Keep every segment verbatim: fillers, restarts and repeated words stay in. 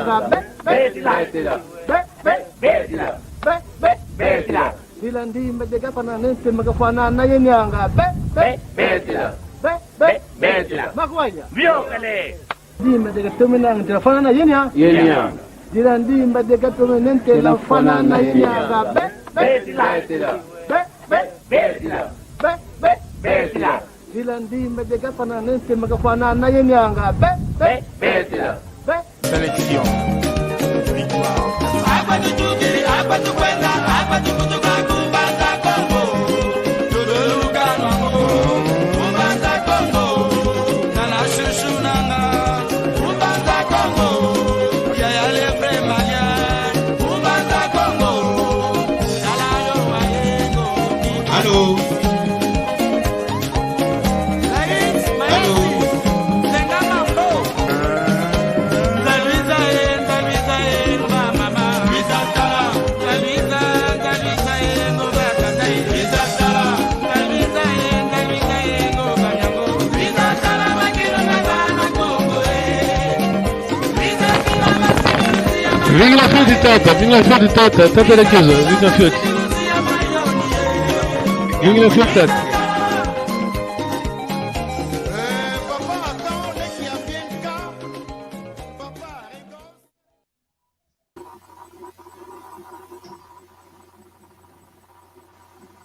Be, be, betila. Be, be, betila. Be, be, betila. Dila ndimba de gafana nente magafana na yenianga. Be, be, betila. Be, be, betila. Makwanya. Biokele. Ndimba de gatome nante la fana na yenia. Yenia. Dila ndimba de gatome nante la fana na yenianga. Be, be, betila. Be, be, betila. Be, be, betila. Dila ndimba de gafana nente magafana na yenianga. Be, be, betila. Be. Sélection. Allô? Allô? Vingila fioti tata, vingila fioti tata, tata da kiza, vingila fioti. Vingila fioti tata.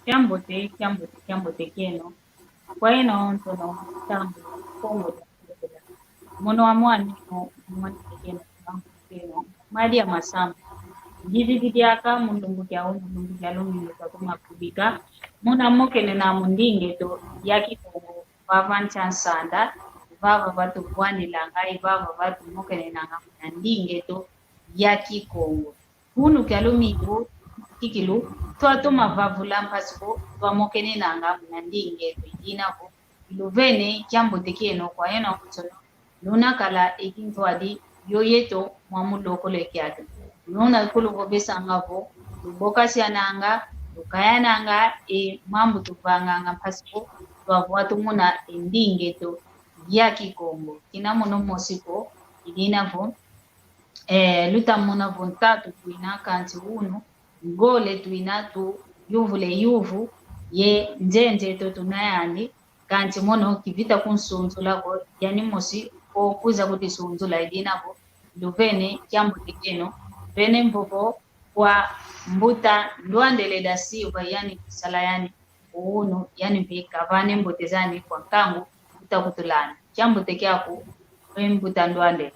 Kiambote, kiambote, kiambote kieno. Kwa eno ntono tambu Kongo dia Kutela. Mono wa mwani no mwani kieno, kieno. Maria Masamba. Ndidi diaka mu lumbu kia u, mu lumbu kia lumingu kwa kuma kubika. Muna mokene na mu ndinga eto ya Kikongo. Vava ntia nsanda, vava vatuvwanilanga, i vava vatumokenenanga muna ndinga eto ya Kikongo. Unu kia lumingu kikilu, twatoma vavula mpasi vo twamokenenanga muna ndinga eto. I dina vo, iluvene kiambote kieno kwa eno ntono, luna kala e kintwadi yo yeto mwa mulokolo e kiaki. Luna kuluvovesanga vo, lubokasiananga, lukayananga e mambu tuvanganga mpasi vo twavwatu muna e ndinga eto ya Kikongo. Kina mono mosi ko, i dina vo, eh, lutamona vo ntatu twina kanti unu, ngole twina tuyuvula e yuvu, ye nzenze eto tuna yandi, kanti mono kivita kunsunzula ko, yani mosi ko kwiza kutisunzula. I dina vo, luvene kiambote kieno, vene mvovo kwa mbuta Ndwandele da Silva, yani kusala yani unu, yani mpe kavane mbote zani kwa nkangu uta kutulanda. Kiambote kiaku, e mbuta Ndwandele.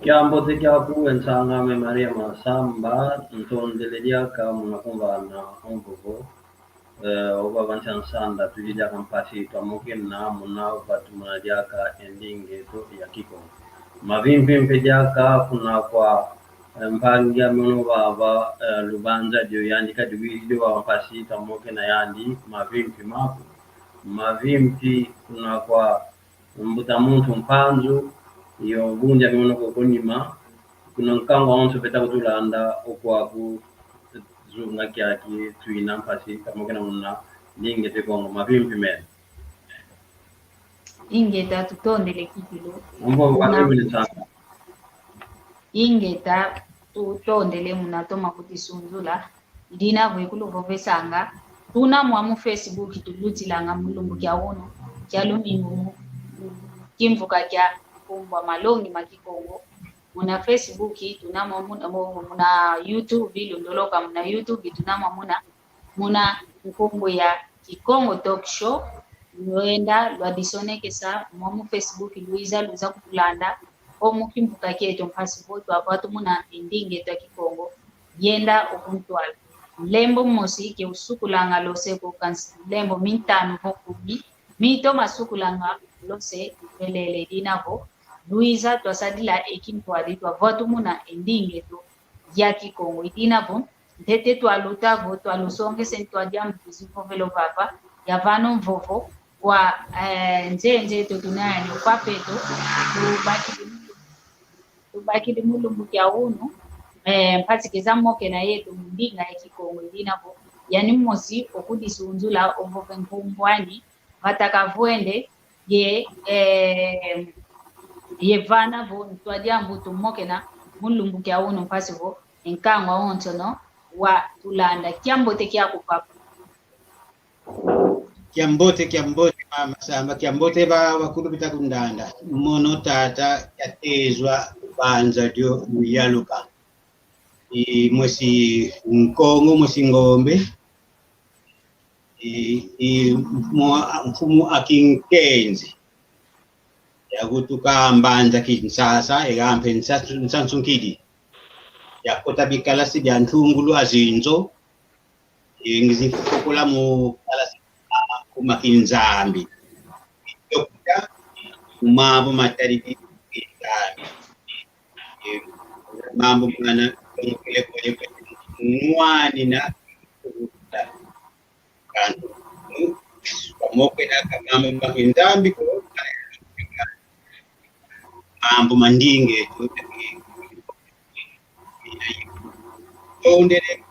Kiambote kiaku e nsang'ame Maria Masamba, ntondele diaka muna kumvana o mvovo, eh, o vava ntia nsanda, tudi diaka mpasi twamokena muna vatu muna diaka e ndinga eto ya Kikongo. Mavimpi mpe diaka kuna kwa, eh, mpangi ame unu vava, eh, Lubanza dio, yandi kadi wizi dio vava mpasi twamokena yandi, mavimpi maku. Mavimpi kuna kwa mbuta muntu Mpanzu, yo bundi ame unu koko nima, kuna nkangu awonso beta kutulanda, o kwaku zunga kiaki twina mpasi twamokena muna ndinga eto Kongo. Mavimpi mene. Ingeta, tutondele kikilu. Mbo muna, mavimpi nsanga. Ingeta, tutondele muna toma kutisunzula. I dina vo e kuluvovesanga, tuna mwa mu Facebook, tulutilanga mu lumbu kia unu, kia lumingu, mu, mu kimvuka kia kumbwa malongi ma Kikongo. Muna Facebook, tuna mwa muna, mu, muna YouTube, lundoloka muna YouTube, tuna mwa muna, muna nkumbu ya Kikongo Talk Show. Lwenda lwadisonekesa mwa mu Facebook, lwiza, lwiza kutulanda, o mu kimvuka kieto mpasi vo twavwatu muna e ndinga eto ya Kikongo. Yenda okuntwala. Nlembo mosi ke usukulanga lose ko, kansi nlembo mintanu vo kumi, mito masukulanga lose. Velele dina vo, lwiza twasadila e kintwadi twavwatu muna e ndinga eto ya Kikongo. I dina vo, ntete twaluta vo, twalusongese ntwadi a mbuzi vovelo vava, ya vano mvovo, kwa, eh, nzenze eto tuna yani kwa peto, tubakidi mu, tubakidi mu lumbu kia unu, eh, mpasi keza mokena yeto mu ndinga ya Kikongo. I dina vo, yani mosi okudisunzula, ovove nkumbu ani, vata kavwende, ye, eh, Ye vana vo ntwadiambu tumokena mu lumbu kia unu mpasi vo e nkangu awonsono watulanda. Kiambote kiaku papa. Kiambote, kiambote, mama Samba, kiambote ba, bakulu bita kundanda. Mono tata kiatezwa banza dio muyaluka. I mwesi Nkongo, mwesi Ngombe. I, i mfumu, mfumu Akinkenzi. Yakutuka mbanza Kinsasa, egampe nsansu-, nsansunkidi. Yakota bikalasi bia ntungulu azinzo. Ingizi fokola mu kalasi kuma kinzambi. Dokta, mambu matali kinzambi. Mambu mana, kele, kele, kele, nwanina, kantu, pamoko ina ka mambu ma kinzambi ko, mambu mandinge, tu, tondele,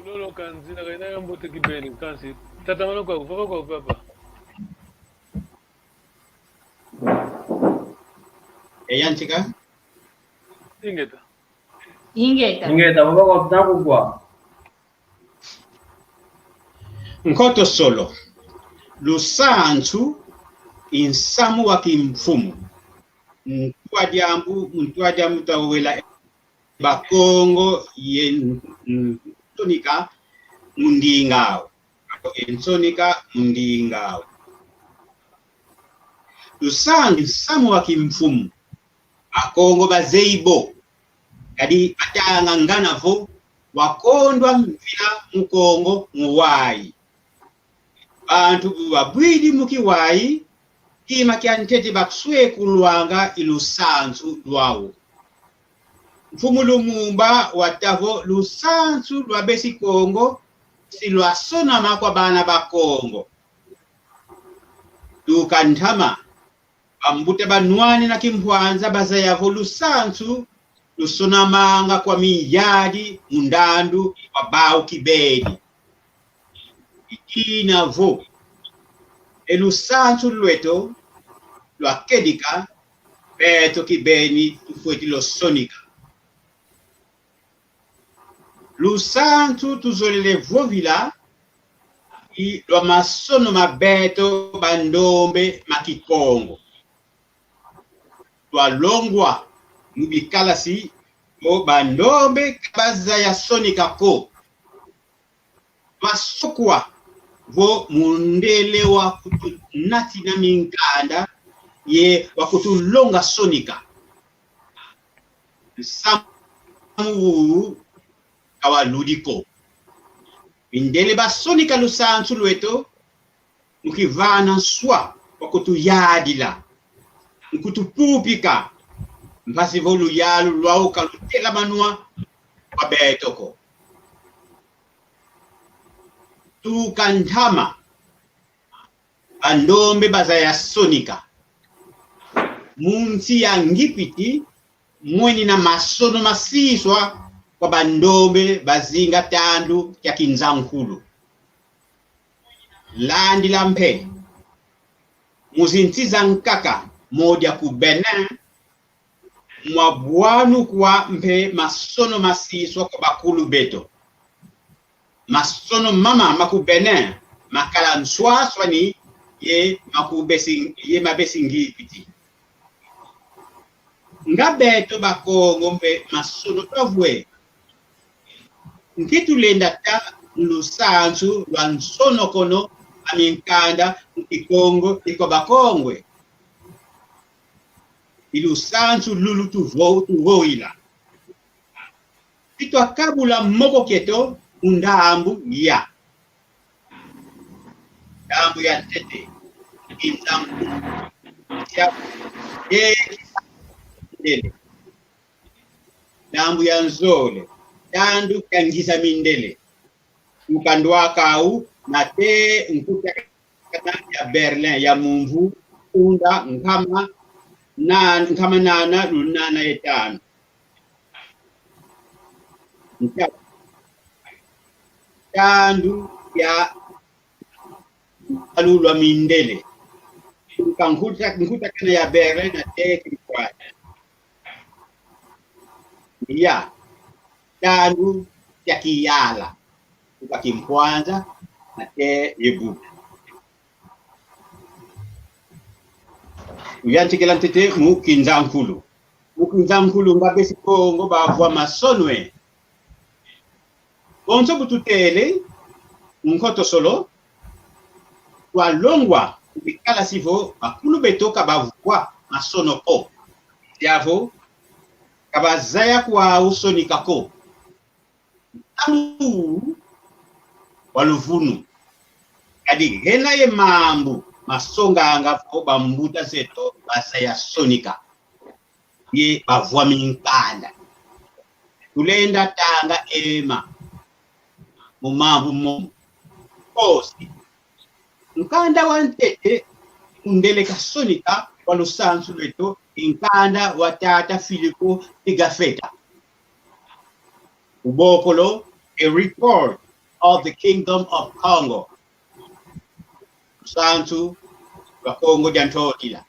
Lolo kanzila kaina ya mbote kibeni, kansi tatamana kwa, vova kwa papa. E yantika? Ingeta. Ingeta. Ingeta, vova kwa, taku kwa. Nkoto solo. Lusansu i nsamu wa kimfumu. Ntwadiambu, ntwadiambu tawela Bakongo ye nsonika mu ndinga au. Ye nsonika mu ndinga au. Lusansu i nsamu wa kimfumu. Bakongo bazeyi bo. Kadi batangangana vo, wakondwa mvila mu Kongo mu wayi. Bantu bu babwidi mu kiwayi, kima kia ntete bakuswekulwanga i lusansu lwau. Mfumu Lumumba watâ vo lusansu lwa besi Kongo si lwasonama kwa bana ba Kongo. Tuka ntama, bambuta banwanina kimpwanza bazaya vo lusansu lusonamanga kwa miyadi mu ndandu wa bau kibeni. I dina vo e lusansu lweto lwakedika, beto kibeni tufweti lusonika. Lusansu tuzolele vovila i lwa masono ma beto bandombe ma Kikongo. Twalongwa mu bikalasi vo bandombe ka bazaya sonika ko. Twasokwa vo mundele wa kutunatina minkanda ye wa kutulonga sonika. Nsamu wu ka waludi ko. Mindele basonika lusansu lweto, mu kivana nswa wa kutuyadila, mu kutupupika, mpasi vo luyalu lwau ka lutelamanwa kwa beto ko. Tuka ntama, bandombe bazaya sonika. Mu nsi ya Ngipiti, mwenina masono masiswa kwa bandombe bazinga tandu kia kinzankulu. Landila mpe, mu zinsi zankaka, modia ku Benin, mwabwanukwa mpe masono masiswa kwa bakulu beto. Masono mama ma ku Benin makala nswaswani ye ma ku besi, ye ma besi Ngipiti. Nga beto Bakongo mpe masono twavwe. Nki tulenda tâ mu lusansu lwa nsonokono a minkanda mu Kikongo ye kwa Bakongwe? I lusansu lulu tuvo-, tuvoila. Titwakabula moko kieto mu ndambu ya. Ndambu ya ntete, i ndambu ya ndele. Ndambu ya nzole, tandu kia ngiza mindele. Ukandwakau, nate nkuta ya Berlin ya mumvu, unda nkama na, nkama nana lunana ye tanu. Nta-, ntandu ya nkalu lwa mindele. Nkuta, nkuta kana ya Berlin na te kimpwanza. Ya, ntandu ya kiyala. Nkuta kimpwanza na te yebu. Uyantikila ntete mu kinza nkulu. Mu kinza nkulu nga besi Kongo bavwa masono e. Bonso bu tutele, nkotosolo, twalongwa, bikalasi vo, bakulu beto ka bavwa masono ko. Yavo, ka bazaya kwau sonika ko. Ntangu wa luvunu. Kadi hena ye mambu masonganga vo bambuta zeto bazaya sonika. Ye bavwa minkanda. Tulenda tanga ema mu mambu momo. Kosi. Nkanda wa ntete, mundele kasonika kwa lusansu lweto, nkanda wa tata Filipo Tigafeta. Ubokolo, A Record of the Kingdom of Congo. Lusansu lwa Kongo dia Ntotila.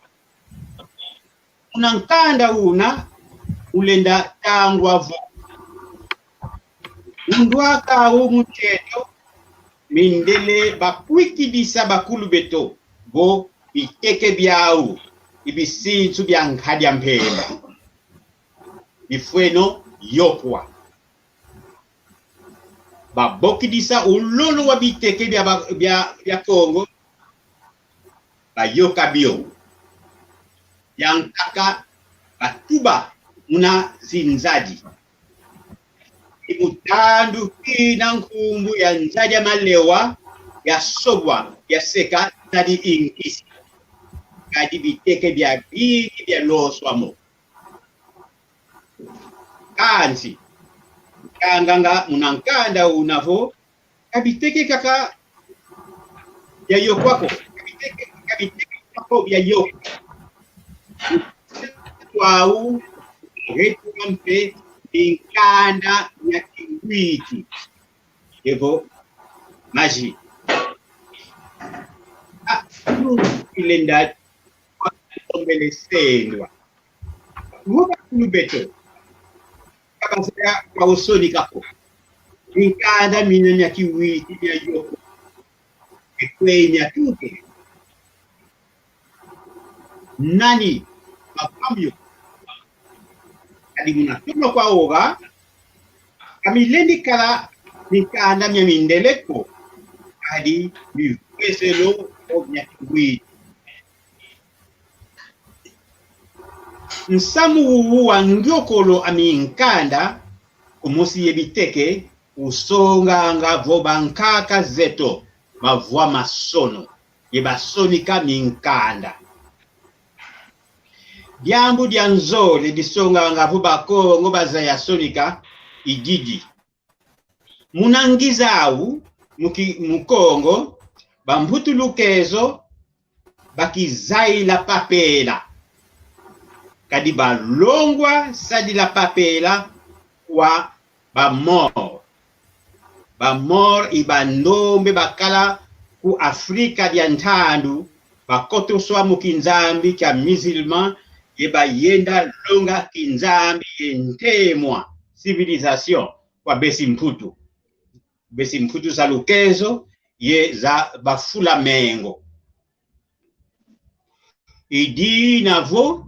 Muna nkanda una ulenda tangwa vo, undwaka u mucheto, mindele bakwikidisa bakulu beto vo biteke biau i bisinsu bia nkadi a mpemba. Bifweno yokwa. Babokidisa ulolo wa biteke bia ba-, bia, bia Kongo. Bayoka bio. Yankaka batuba muna zinzadi. I mutandu kina nkumbu ya nzadi ya malewa, ya sobwa, ya seka, nzadi inkisi. Kadi biteke bia bingi bia loswa mo. Kansi, kanganga muna nkanda una vo, ka biteke kaka bia yokwa ko, ka biteke, ka biteke kaka bia yokwa. Kwau, retu mpe, minkanda mia kiwiti. Evo, magie. Ah, ilenda, tombele sendwa. Vo bakulu beto. Ka bazaya kwau sonika ko. Minkanda mina mia kiwiti mia yoko. Ekwe mia tuke. Nani bavwa mio. Kadi muna tono kwa oga. Ka milendi kala minkanda mia mindele ko. Kadi mivweselo o mia kiwiti. Nsamu uwu wa ngiokolo a minkanda, kumosi ye biteke, usonganga vo bankaka zeto bavwa masono, ye basonika minkanda. Diambu dia nzole disonganga vo Bakongo bazaya sonika i didi. Muna ngiza au, mu ki-, mu Kongo, bambutu Lukezo, bakizayila papela. Kadi balongwa sadila papela kwa ba Maure. Ba Maure i bandombe bakala ku Afrika dia ntandu, bakotoswa mu kinzambi kia musulman, ye bayenda longa kinzambi ye ntemwa, civilisation, kwa besi Mputu. Besi Mputu za Lukezo, ye za ba Fulamengo. I dina vo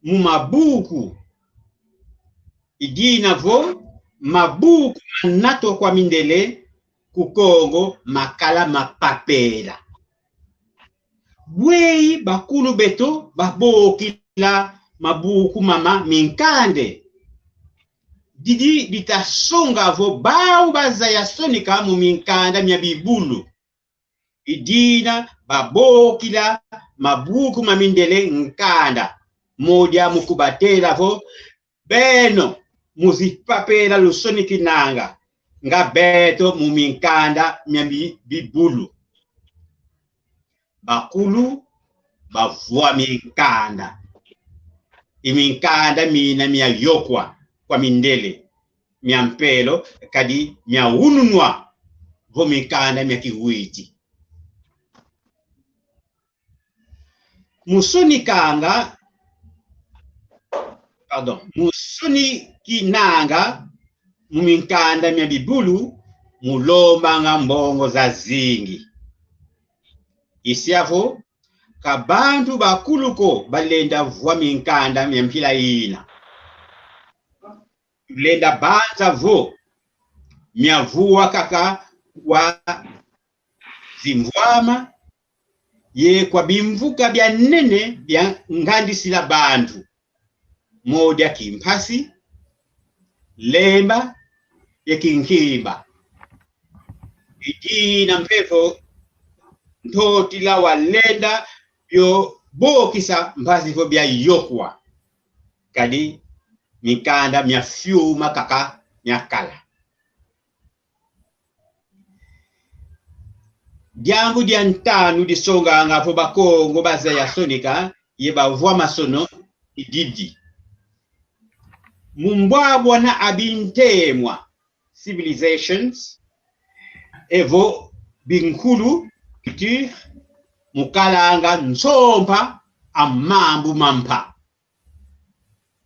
mu mabuku, i dina vo mabuku manatwa kwa mindele ku Kongo makala ma papela. Bweyi bakulu beto babokila mabuku mama minkanda? Didi dita songa vo bau bazaya sonika mu minkanda mia bibulu. I dina babokila mabuku ma mindele nkanda, modia mu kubatela vo beno mu zipapela lusonikinanga, nga beto mu minkanda mia bi-, bibulu. Bakulu bavwa minkanda. I minkanda mina mia yokwa kwa mindele. mia mpelo, kadi mia ununwa vo minkanda mia kiwidi. Mu sonikanga, pardon, mu sonikinanga mu minkanda mia bibulu, mu lombanga mbongo zazingi. Isiavo, ka bantu bakulu ko balenda vwa minkanda mia mpila ina. Tulenda banza vo mia vwa kaka kwa zimvwama ye kwa bimvuka bia nene bia ngandisila bantu, modia kimpasi, lemba ye kinkimba. I dina mpe vo ntotila walenda yo bokisa mpasi vo bia yokwa, kadi minkanda mia fiuma kaka mia kala. Diambu dia ntanu disonganga vo Bakongo bazaya sonika ye bavwa masono i didi. Mu mbwabwana a bintemwa, civilizations, evo binkulu, culture, mu kalanga nsompa a mambu mampa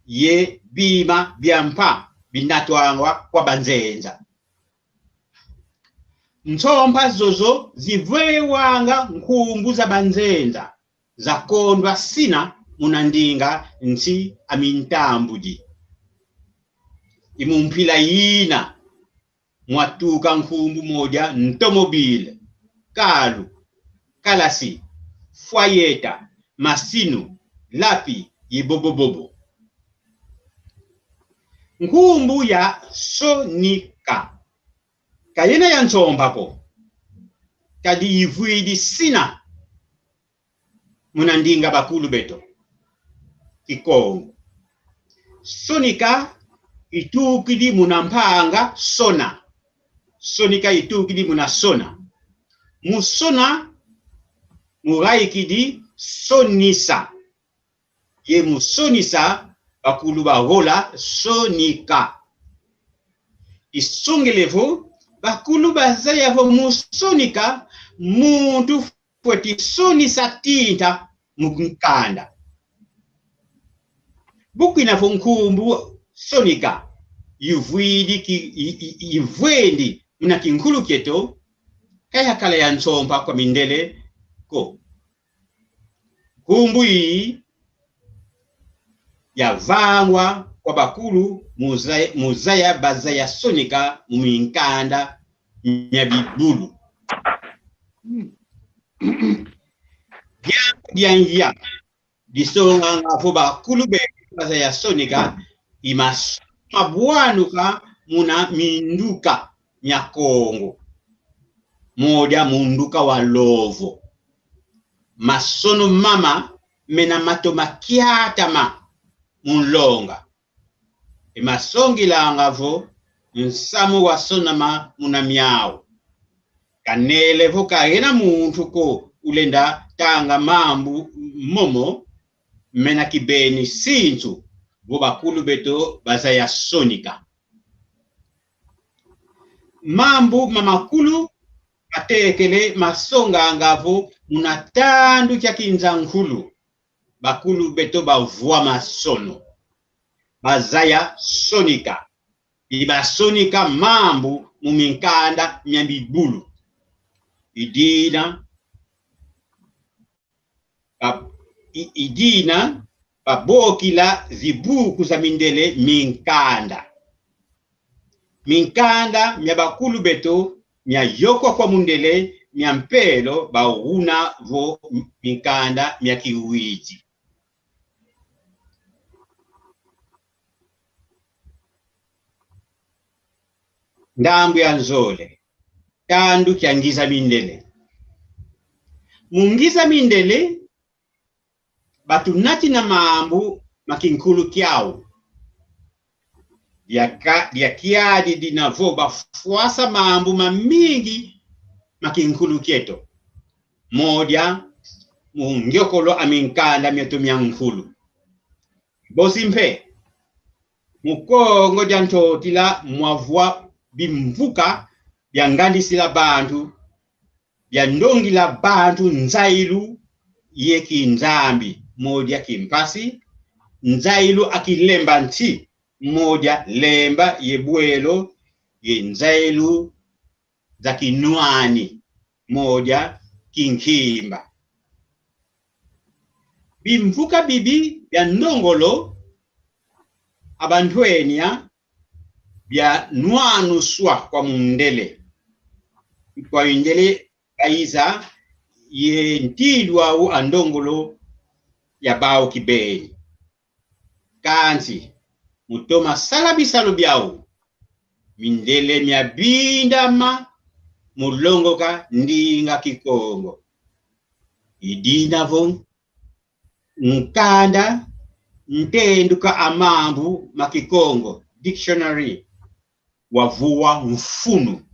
ye bima bia mpa binatwangwa kwa banzenza. Nsompa zozo zivewanga nkumbu za banzenza zakondwa sina muna ndinga nsi a mintambudi. I mu mpila ina mwatuka nkumbu modia ntomobile, kalu, kalasi, fwayeta, masinu, lapi, ye bobobobo. Nkumbu ya sonika ka yena ya nsompa ko, kadi ivwidi sina muna ndinga bakulu beto Kikongo. Sonika itukidi muna mpanga sona. Sonika itukidi muna sona. Mu sona mugaikidi sonisa. Ye mu sonisa bakulu bagola sonika. Isongele vo bakulu bazaya vo mu sonika muntu fweti sonisa tinta mu nkanda. Bukwina vo nkumbu sonika ivwidi ki, i, i, ivwendi muna kinkulu kieto, ka yakala ya nsompa kwa mindele ko. Nkumbu iyi yavangwa kwa bakulu mu zaya, mu zaya bazaya sonika mu minkanda mia bibulu. Diambu dia ngia disonganga vo bakulu beto bazaya sonika i masono mabwanuka muna minduka mia Kongo, modia munduka wa Lovo. Masono mama mena matoma kiatama mu nlonga. E masongilanga vo nsamu wasonama muna miau. Kanele vo ka yena muntu ko ulenda tanga mambu momo, mena kibeni sinsu vo bakulu beto bazaya sonika. Mambu mamakulu matekele masonganga vo muna tandu kia kinza nkulu bakulu beto bavwa masono, bazaya sonika, i basonika mambu mu minkanda mia bibulu. I dina ba, i, i dina babokila zibuku za mindele minkanda. Minkanda mia bakulu beto mia yokwa kwa mundele mia mpelo bauna vo minkanda mia kiwidi. Ndambu ya nzole, tandu kia ngiza mindele. Mu ngiza mindele, batunatina mambu ma kinkulu kiau. Dia ka, dia kiadi dina vo bafwasa mambu mamingi ma kinkulu kieto, modia mu ngiokolo a minkanda mieto mia nkulu. Bosi mpe, Mu Kongo dia Ntotila mwavwa bimvuka bia ngandisila bantu, bia ndongila bantu nzailu ye kinzambi, modia kimpasi, nzailu a kilemba nsi, modia lemba ye bwelo, ye nzailu za kinwani, modia kinkimba. Bimvuka bibi bia ndongolo a bantwenia bia nwanuswa kwa mundele. Kwa mindele baiza ye ntindu au a ndongolo ya bau kibeni. Kansi, mu toma sala bisalu biau, mindele mia bindama mu longoka ndinga Kikongo. I dina vo nkanda ntenduka a mambu ma Kikongo, dictionary, wavua mfunu.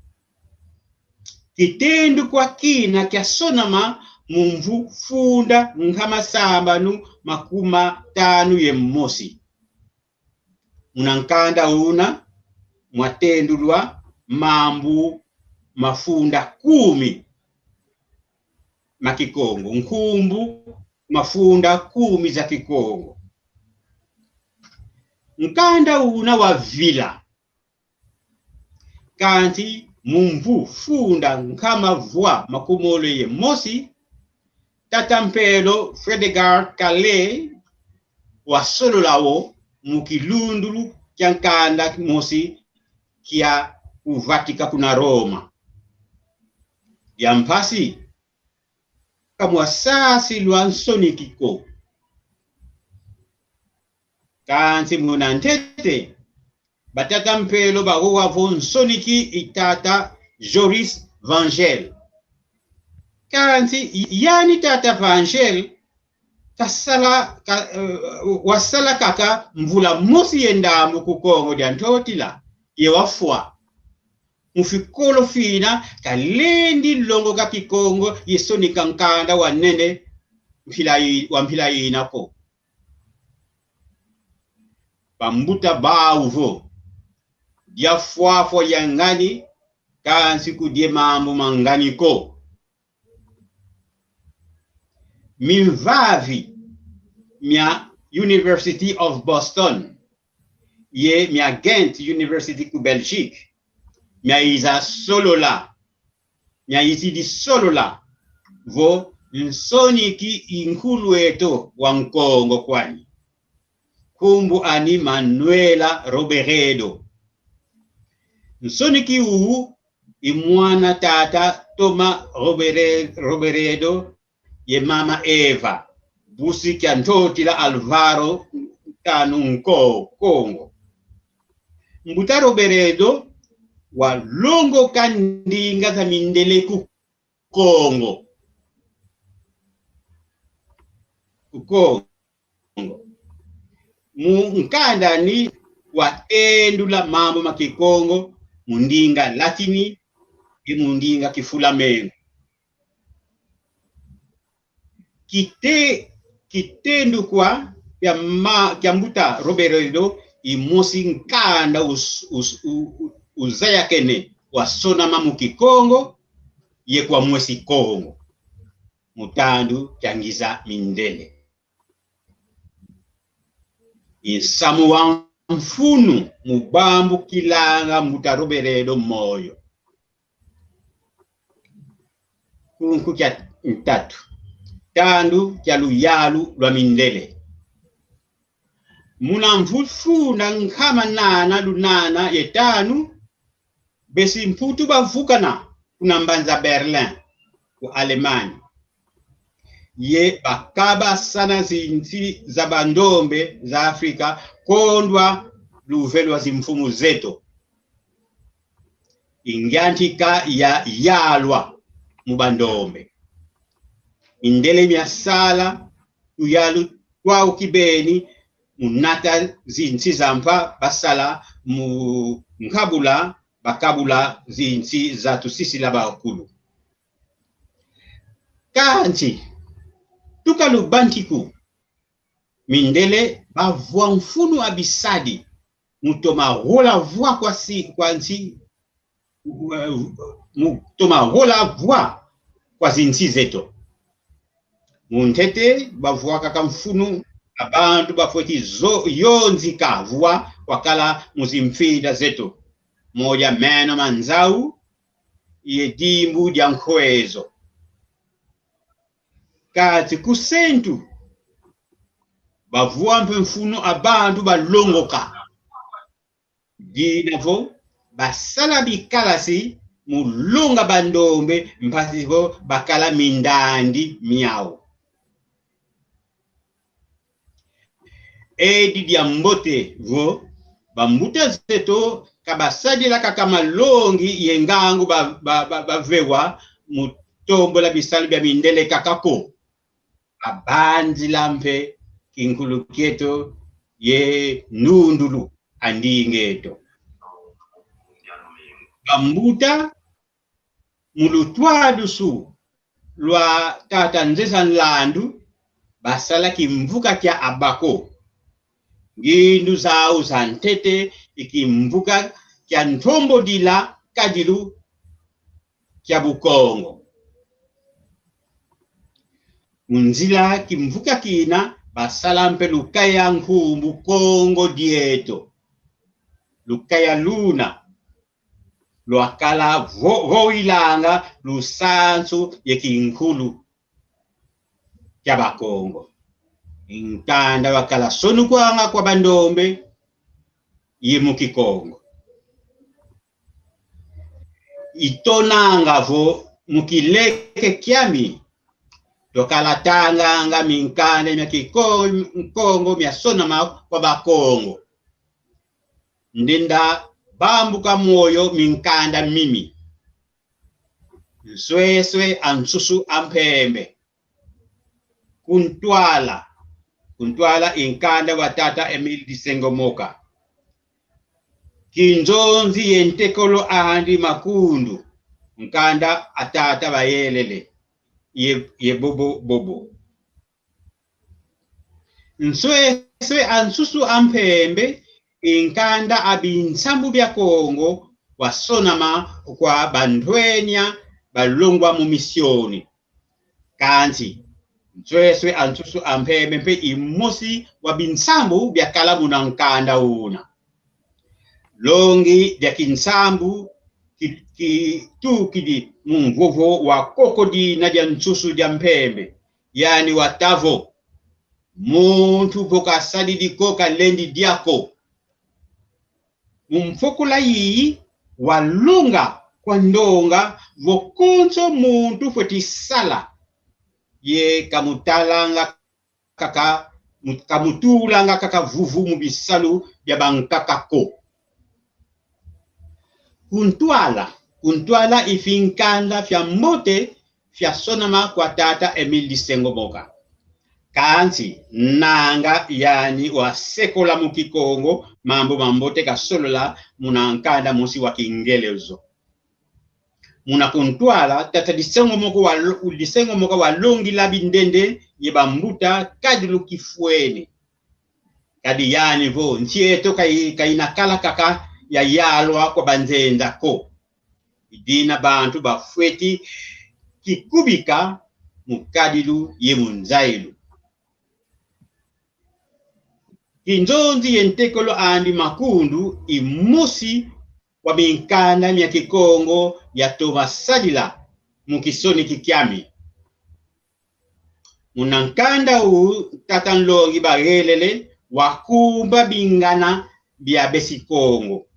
Kitendu kwa kina kiasonama mu mvu funda nkama sambanu makuma tanu ye mosi. Muna nkanda una mwatendulwa mambu mafunda kumi ma Kikongo, nkumbu mafunda kumi za Kikongo. Nkanda una wavila. Kansi mu mvu funda nkama vwa makumole ye mosi, tata mpelo Fredegard Calley wasololao mu kilundulu kia nkanda mosi kia kuvatika kuna Roma. Dia mpasi, ka mwasasilwa nsoniki ko. Kansi muna ntete, batata mpelo bawowa vo nsoniki i tata Joris Vangel. Kansi yani tata Vangel kasala, ka, eh, wasala kaka mvula mosi ye ndambu ku Kongo dia Ntotila, ye wafwa. Mu fikolo fina, kalendi longoka Kikongo ye sonika nkanda wa nene mpila i-, wa mpila ina ko. Bambuta bau vo, dia fwafwa ya ngani, kansi kudie mambu ma ngani ko. Mimvavi mia University of Boston ye mia Ghent University ku Belgique miaiza solola, miaizidi solola vo nsoniki i nkulu eto wa Nkongo kwani. Nkumbu ani Manuela Roberedo. Nsoniki u i mwana tata Toma Robere-, Roberedo ye mama Eva, busi kia Ntotila Alvaro Tanu Nko-, Kongo. Mbuta Roberedo walongoka ndinga za mindele ku Kongo. Ku Kongo. Mu nkanda ani watendula mambu ma Kikongo mu ndinga Latini ye mu ndinga Kifulamengo. Kite-, kitendu kwa kia ma-, kia mbuta Roberedo i mosi nkanda us-, us-, u-, u-, uzayakene wasonama mu Kikongo ye kwa mwesi Kongo, mu tandu kia ngiza mindele. I nsamu wa mfunu mu bambukilanga mbuta Roberedo moyo. Kunku kia ntatu. Tandu kia luyalu lwa mindele. Muna mvu funda nkama nana lunana ye tanu, besi Mputu bavukana kuna mbanza Berlin, ku Allemagne. Ye bakabasana zinsi za bandombe za Afrika kondwa luve lwa zimfumu zeto. I ngiantika ya yalwa mu bandombe. Mindele miasala tuyalu twau kibeni mu nata zinsi za mpa basala mu nkabula bakabula zinsi za tusisila bakulu. Kansi, tuka lubantiku, mindele bavwa mfunu a bisadi, mu toma wola vwa kwa si, kwa nsi, mu toma wola vwa kwa zinsi zeto. Mu ntete, bavwakaka mfunu a bantu bafweti zo-, yonzika vwa kwakala mu zimfinda zeto, modia meno ma nzau, ye dimbu dia nkwezo. Kati ku sentu, bavwa mpe mfunu a bantu balongoka. Dina vo basala bikalasi mu longa bandombe mpasi vo bakala mindandi miau. Edi diambote vo bambuta zeto ka basadila kaka malongi ye ngangu ba, ba, ba, bavewa mu tombola bisalu bia mindele kaka ko. Babanzila mpe kinkulu kieto ye nundulu a ndinga eto. Bambuta, mu lutwadusu lwa tata Nzeza Nlandu, basala kimvuka kia Abako. Ngindu zau za ntete i kimvuka kia ntombodila kadilu kia Bukongo. Mu nzila kimvuka kina, basala mpe lukaya nkumbu Kongo dieto. Lukaya luna lwakala vo-, voilanga lusansu ye kinkulu kia Bakongo. Nkanda wakala sonukwanga kwa bandombe ye mu Kikongo. I tonanga vo mu kileke kiami, twakala tanganga minkanda mia Kiko-, Nkongo miasonama kwa Bakongo. Ndenda bambuka moyo minkanda mimi. Nsweswe a nsusu a mpembe. Kuntwala. Kuntwala i nkanda wa tata Emile Disengomoka. Kinzonzi ye ntekolo andi Makundu, nkanda a tata Bayelele ye, ye Bobo Bobo. Nsweswe a nsusu a mpembe, i nkanda a binsambu bia Kongo wasonama kwa bantwenya balongwa mu misioni. Kansi, nsweswe a nsusu a mpembe mpe i mosi wa binsambu biakala muna nkanda una. Longi dia kinsambu ki-, kitukidi mu mvovo wa koko dina dia nsusu dia mpembe, yani wata vo: Muntu vo kasadidi ko kalendi dia ko. Mu mfokola yiyi, walonga kwa ndonga vo konso muntu fweti sala, ye kamutalanga kaka, kamutulanga kaka vuvu mu bisalu bia bankaka ko. Kuntwala, kuntwala i finkanda fia mbote fiasonama kwa tata Emile Disengomoka. Kansi, nanga yani wasekola mu Kikongo mambu mambote kasolola muna nkanda mosi wa Kingelezo. Muna kuntwala, tata Disengomoka walo-, Disengomoka walongila bindende ye bambuta kadilu kifwene. Kadi yani vo, nsi eto kai-, kaina kala kaka ya yalwa kwa banzenza ko. I dina bantu bafweti kikubika mu kadilu ye mu nzailu. Kinzonzi ye ntekolo andi Makundu i mosi wa minkanda mia Kikongo yatoma sadila mu kisoneki kiami. Muna nkanda u tata nlongi Bayelele wakumba bingana bia besi Kongo.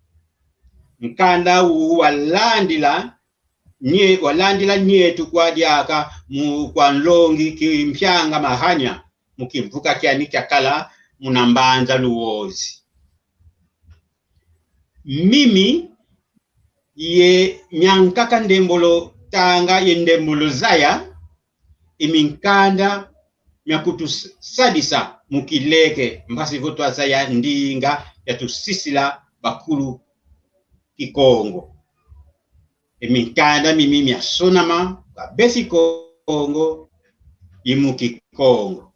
Nkanda u walandila nye-, walandila nyetu kwa diaka mu kwa nlongi Kimpianga Mahania mu kimvuka kiani kiakala muna mbanza Luozi. Mimi ye miankaka Ndembolo Tanga ye Ndembolo Zaya, i minkanda mia kutusadisa mu kileke mpasi vo twazaya ndinga yatusisila bakulu Kikongo. I minkanda mimi miasonama kwa besi Kongo ye mu Kikongo.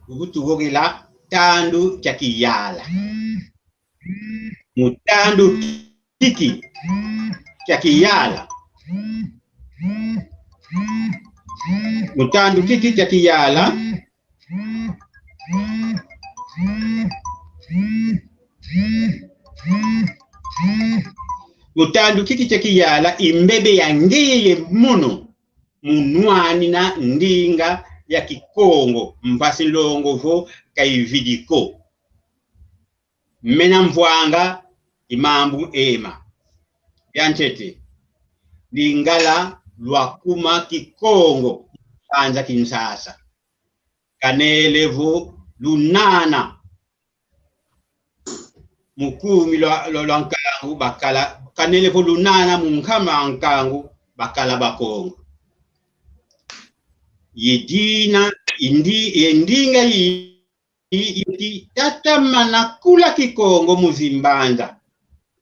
Ubu tuvogela tandu kia kiyala. Mu tandu kiki kia kiyala. Mu tandu kiki kia kiyala. Mu tandu kiki kia kiyala i mbebe ya ngeye mono mu nwanina ndinga ya Kikongo, mpasi nlongo vo ka ividi ko. Mena mvwanga i mambu ema. Biantete, Lingala lwakuma Kikongo, banza Kinshasa. Kanele vo lunana mu kumi lwa, lwa, lwa nkangu bakala, kanele vo lunana mu nkama nkangu bakala Bakongo. Ye dina, indi, ye ndinga yi, yi, yi tatamana kula Kikongo mu zimbanza,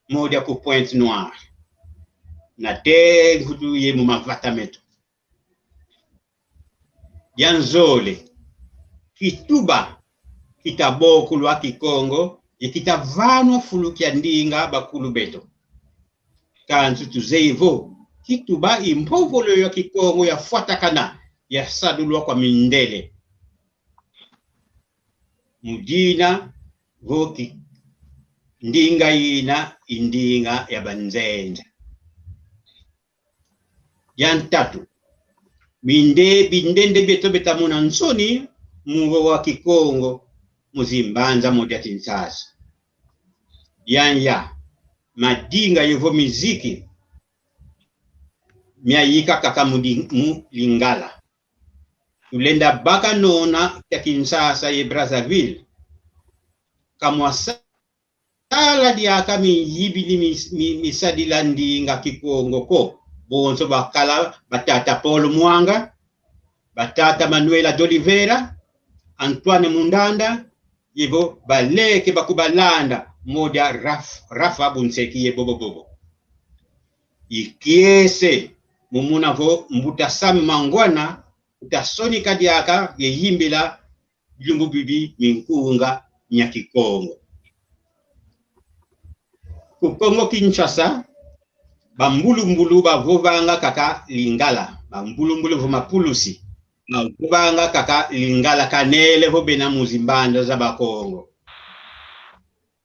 modia ku Pointe-Noire. Na te nkutu ye mu mavata meto. Yanzole, kituba kita bokulwa Kikongo, ye kita vanwa fulu kia ndinga bakulu beto. Kansi tuzeye vo, kituba i mpovolo ya Kikongo yafwatakana, yasadulwa kwa mindele. Mu dina vo ki-, ndinga ina i ndinga ya banzenza. Ya ntatu, minde-, bindende bieto beta mona nsoni mu wa Kikongo mu zimbanza modia Kinshasa. Ya nya, madinga yovo miziki miayika kaka mu di-, mu Lingala. Tulenda baka nona kia Kinshasa ye Brazzaville. Ka mwasa- sala diaka miyibili mi-, mi-, misadila ndinga Kikongo ko. Bonso bakala batata Paul Mwanga, batata Manuela d'Oliveira, Antoine Mundanda, ye vo baleke bakubalanda, modia Raf-, Rafa Bunseki ye bobo bobo. I kiese mu mona vo mbuta Sam Mangwana, utasonika diaka ye yimbila bilumbu bibi minkunga mia Kikongo. Ku Kongo Kinshasa, bambulumbulu bavovanga kaka Lingala, bambulumbulu vo mapulusi, bavovanga kaka Lingala kanele vo bena mu zimbanza za Bakongo.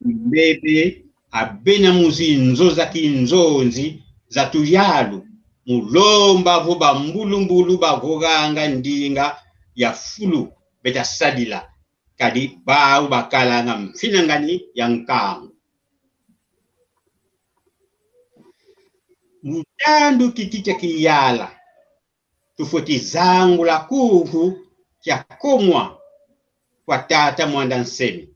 Mbebe abena mu zinzo za kinzonzi za tuyalu, mu lomba vo bambulumbulu bavovanga ndinga ya fulu beta sadila, kadi bau bakalanga mfinangani ya nkangu. Mu tandu kiki kia kiyala, tufweti zangula kuku kia komwa kwa tata Mwanda Nsemi.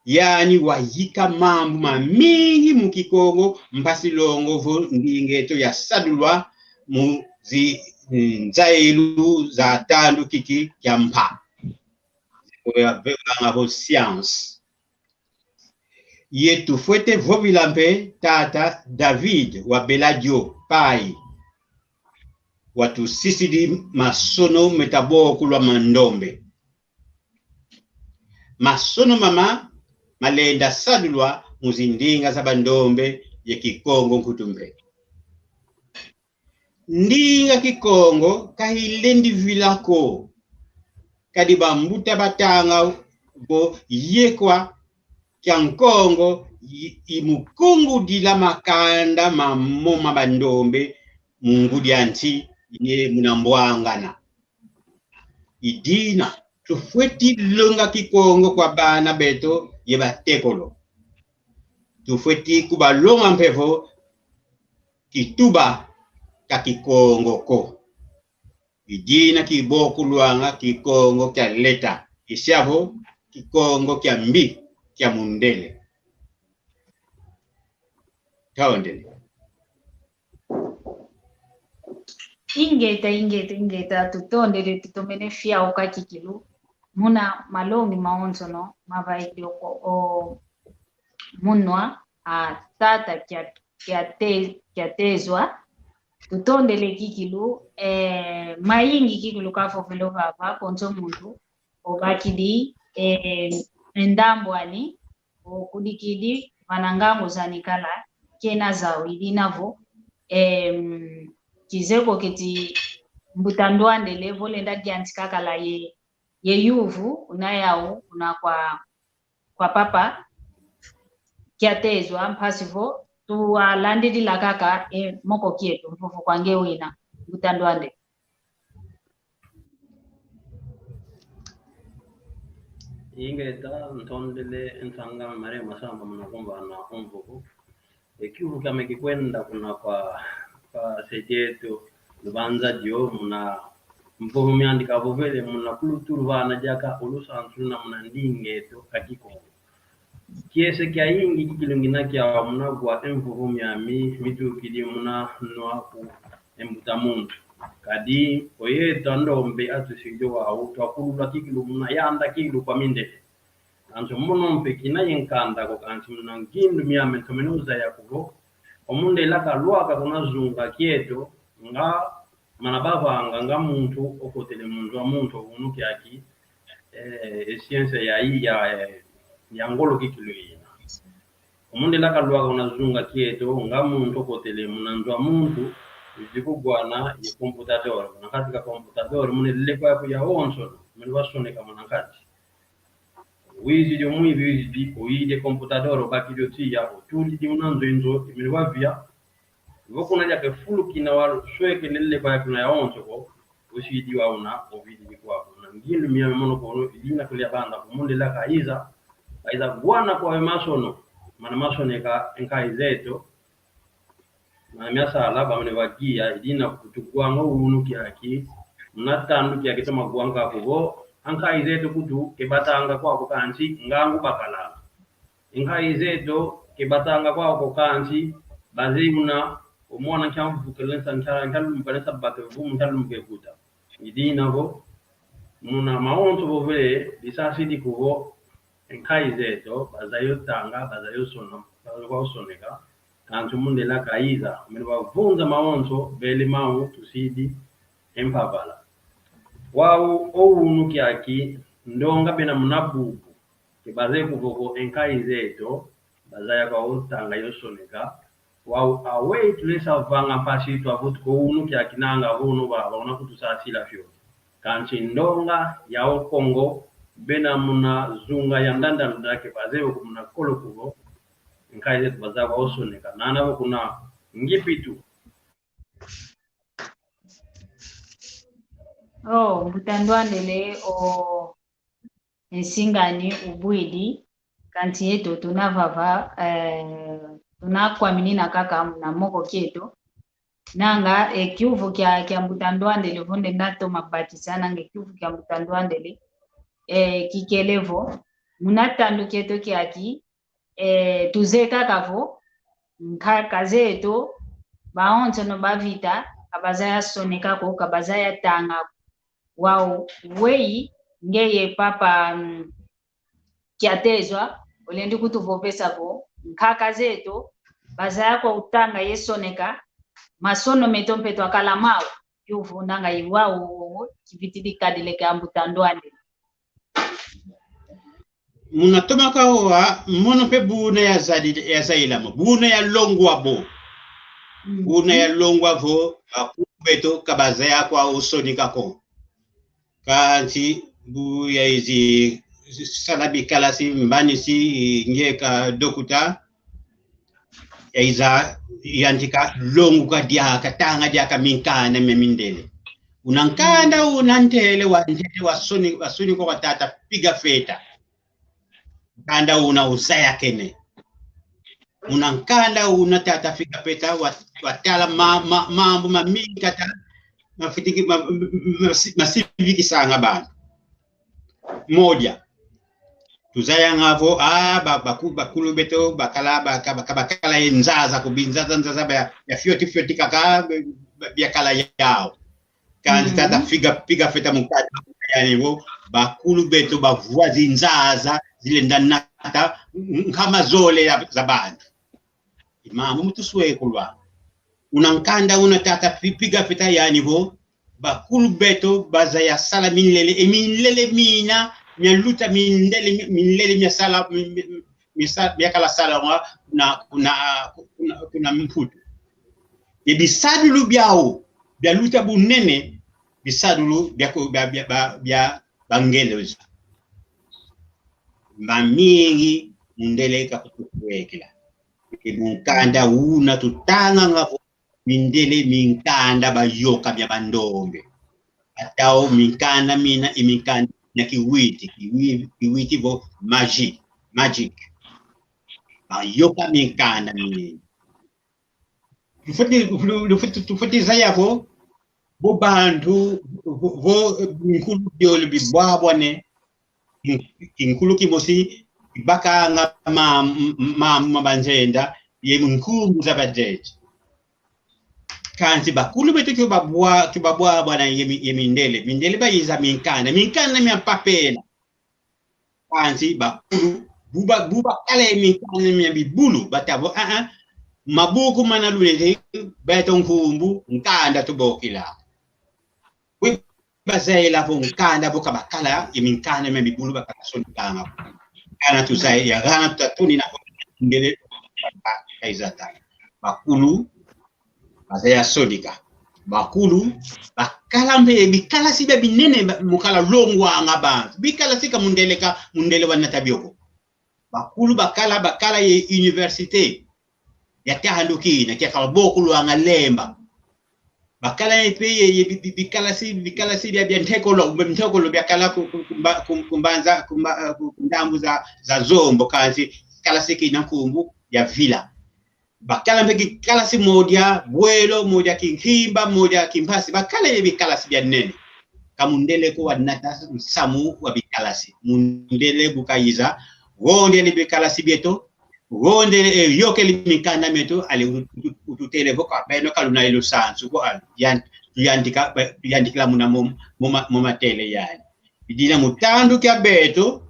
Yani wayika mambu mamingi mu Kikongo, mpasi longo vo ndinga eto yasadulwa mu zi-, nzailu za tandu kiki kia mpa. Oyo avevanga vo science. Ye tufwete vovila mpe tata David wa Beladio Pai, watusisidi masono meta bokulwa mandombe. Masono mama malenda sadulwa mu zindinga za bandombe ye Kikongo nkutu mpe. Ndinga Kikongo ka ilendi vila ko, kadi bambuta batanga vo yekwa kia Nkongo i, i mu kungudila makanda mamo ma bandombe mu ngudi a nsi ye muna mbwangana. I dina, tufweti longa Kikongo kwa bana beto ye batekolo. Tufweti kubalonga mpe vo kituba ka Kikongo ko. I dina kibokulwanga Kikongo kia leta, kisia vo Kikongo kia mbi, kia mundele. Tondele. Ingeta, ingeta, ingeta, tutondele, tutomene fiauka kikilu. Muna malongi mawonsono mavaidi o, o munwa a tata kia, kia te-, kia tezwa. Tutondele kikilu, eh, mayingi kikilu kavovele vava, konso muntu obakidi, eh, e ndambu ani, okudikidi vana ngangu zani kala, kena zau, i dina vo, em, kizeye ko keti Mbuta Ndwandele vo lenda yantika kala ye, ye yuvu una yau kuna kwa, kwa papa Kiatezwa, mpasi vo tuwalandidila kaka e moko kieto, mvovo kwa nge wina, Mbuta Ndwandele. Ingeta, ntondele e nsanga Maria Masamba muna kumvana o mvovo. E kiuvu kiame kikwenda kuna kwa, kwa se dieto Lubanza dio muna mvovo miandi kavovele muna kulutulu vana diaka o lusansu luna muna ndinga eto a Kikongo. Kiese kiayingi kikilu ngina kiau muna wa e mvovo miami mitukidi muna nwa ku e mbuta muntu. Kadi o yeto a ndombe atusidi wau, twakulula kikilu muna yanda kikilu kwa mindele. Kansi mono mpe kina ye nkanda ko, kansi muna ngindu miame ntomene uzaya ko vo, o mundele kalwaka kuna zunga kieto, nga mana bavanga nga muntu okotele mu nzo a muntu, o unu kiaki, eh, e ciência ya, ya, ya ngolo kikilu ina. O mundele kalwaka kuna zunga kieto, nga muntu okotele muna nzo a muntu, wizi kuwana ye computador. Muna nkati ka computador, muna e leleko yaku yawonso, muna wasoneka muna nkati. Wizidi o mwivi, wizidi, oyidi e computador, obakidi o tiya, otulidi muna nzo e nzo, i mene wavia. Vo kuna diaka e fulu kina waswekene leleko yaku kuna yawonso ko, osidi wau una, ovididi kwaku. Na ngindu miame mono kono, i dina kuli abanda ko, mundele kaiza, kaiza wana kwa e masono, mana masoneka e nkayi zeto, mana miasala bamene vagiya, i dina kutu gwanga o unu kiaki, muna tandu kiaki toma gwanga ko vo, a nkayi zeto kutu kebatanga kwaku kansi ngangu bakalanga. E nkayi zeto kebatanga kwaku kansi bazeye una o mwana nkia mvukele nsa nkia, nkia lumbuka nsa bake vumu nkia lumbuke kuta. I dina vo, muna mawonso vovele, disasidi ko vo, e nkayi zeto, bazaya o tanga, bazaya o sona, bazaya o soneka, kansi o mundele kaiza, mene wavunza mawonso, bele mau tusidi e mpavala. Wau o unu kiaki, ndonga bena muna bubu, ke bazeye ko vo ko e nkayi zeto, bazaya kwa o tanga ye o soneka, wau aweyi tulesa vanga mpasi twavutuka o unu kiaki nanga vo unu vava una kutusasila fio. Kansi ndonga ya o Kongo, bena muna zunga ya ndandanda ke bazeye ko muna kolo ko vo, e nkayi zeto bazaya kwa o soneka. Nana vo kuna Ngipitu. Oh, Mbuta Ndwandele, o, e nsinga ani ubwidi, kansi yeto tuna vava, eh, tuna kwaminina kaka muna moko kieto. Nanga, e kiuvu kia, kia Mbuta Ndwandele vo ndenda toma bakisa, nanga e kiuvu kia Mbuta Ndwandele, eh, kikele vo, muna tandu kieto kiaki, eh, tuzeye kaka vo, nkaka zeto, bawonsono bavita, ka bazaya soneka ko, ka bazaya tanga ko. Wau, weyi, ngeye papa, mm, Kiatezwa, olendi kutuvovesa vo, nkaka zeto, bazaya kwa o tanga ye soneka, masono meto mpe twakala mau, kiuvu nanga i wau, kivitidi kadileke a Mbuta Ndwandele. Muna toma kawa, mono mpe buna yazadi-, yazayila mo, buna yalongwa bo. Mm. Buna yalongwa vo, bakulu beto ka bazaya kwa o soneka ko. Kansi bu yaizi sala bikalasi mbanisi nge ka dokuta, yaiza yantika longuka diaka, tanga diaka minkanda mia mindele. Una nkanda una ntele wa ntete wa soni, wa soni kwa tata Piga Feta. Nkanda una uzayakene. Una nkanda una tata Piga Feta wa, watala ma, ma, mambu mamingi kata, mafitiki, ma, ma, ma, masivikisanga bantu. Moja. Tuzayanga vo, ah, ba, baku-, bakulu beto, bakala, baka-, baka-, bakala ye nzaza, ko binzaza, nzaza, ba, ya fioti, fioti kaka, ba, ba, biakala yau. Kansi tata Piga, Piga Feta mukadi, yani vo, bakulu beto bavua zinzaza zilenda nata nkama zole ya, za bantu. I mambu mutuswekulwa. Una nkanda una tata Pi-, Piga Feta yani vo, bakulu beto bazaya sala minlele, e minlele mina, mialuta mindele, mindele miasala, mi-, mi-, misa-, miakala salanga kuna, kuna, kuna, kuna Mputu. Ye bisadulu biau, bialuta bunene, bisadulu bia ku-, bia, bia, bia, bia Bangeleza. Mamingi mundele kakutukwekela. E mukanda una tutanganga vo mindele minkanda bayoka mia bandombe. Atau minkanda mina i minkanda mia kiwiti, kiwi-, kiwiti vo magic, magic. Bayoka minkanda mina. Tufwete, lu-, lufwete, tufwete zaya vo, vo bantu, vo, vo, eh, nkulu biole bibwabwane, kin-, kinkulu kimosi, kibakanga ma, ma, ma banzenda, ye nkumbu za banzenza. Kansi bakulu beto kibabwa-, kibabwabwana ye mi-, ye mindele. Mindele bayiza minkanda. Minkanda mia mpapela. Kansi bakulu, bu ba-, bu bakala ye minkanda mia bibulu, bata vo, ah, ah, mabuku mana lunete, beto nkumbu, nkanda tubokila. Wi bazayila vo nkanda vo ka bakala, ye minkanda mia bibulu bakala sonikanga. Kana tuzayila, kana tutatunina vo mindele kaizata. Bakulu, bazaya sonika. Bakulu, bakala mpe bikalasi bia binene ba-, mu kala longwanga bantu. Bikalasi ka mundele ka, mundele wanata bio ko. Bakulu bakala, bakala ye université. Ya tandu kina, kia kababokulwanga Lemba. Bakala mpe ye, ye bi-, bi-, bikalasi, bikalasi bia, bia ntekolo, ntekolo biakala ku, ku, ku mba-, ku, ku mbanza, ku mba-, eh, ku, ku ndambu za, za Zombo, kansi kalasi kina nkumbu ya Vila. Bakala mpe kikalasi modia Bwelo, modia Kinkimba, modia Kimpasi. Bakala ye bikalasi bia nene. Ka mundele ko wanata nsamu wa bikalasi. Mundele bu kayiza, wondele bikalasi bieto, wondele, eh, yokele minkanda mieto, ale utu-, utu-, ututele vo ka, beno ka luna ye lusansu ko, ale, yan-, tuyantika, ba-, tuyantikila muna mo, mo ma-, mo matele yani. I dina mu tandu kia beto,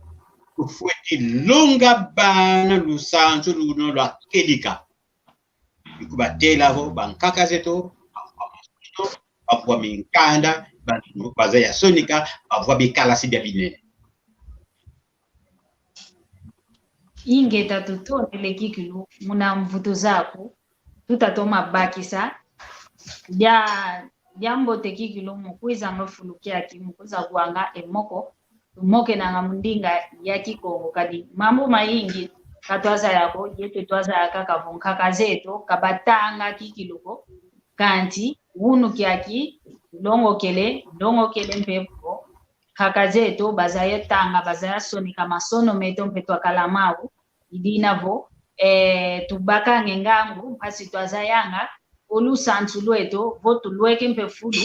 tufweti longa bana lusansu luna lwa kedika. I kubatela vo bankaka zeto, bavwa minkanda, ba-, bazaya sonika, bavwa bikalasi bia binene. Ingeta, tutondele kikilu muna mvutu zaku, tutatoma bakisa dia, diambote kikilu mu kwizanga fulu kiaki, mu kwiza kwanga e moko, tumokenanga mu ndinga ya Kikongo, kadi mambu mayingi ka twazaya ko, yeto twazaya kaka vo nkaka zeto ka batanga kikilu ko, kanti unu kiaki, longokele, longokele mpe vo nkaka zeto bazaya tanga, bazaya sonika masono meto mpe twakala mau, i dina vo, eh, tubakanga e ngangu, mpasi twazayanga o lusansu lweto, vo tulweke mpe fulu,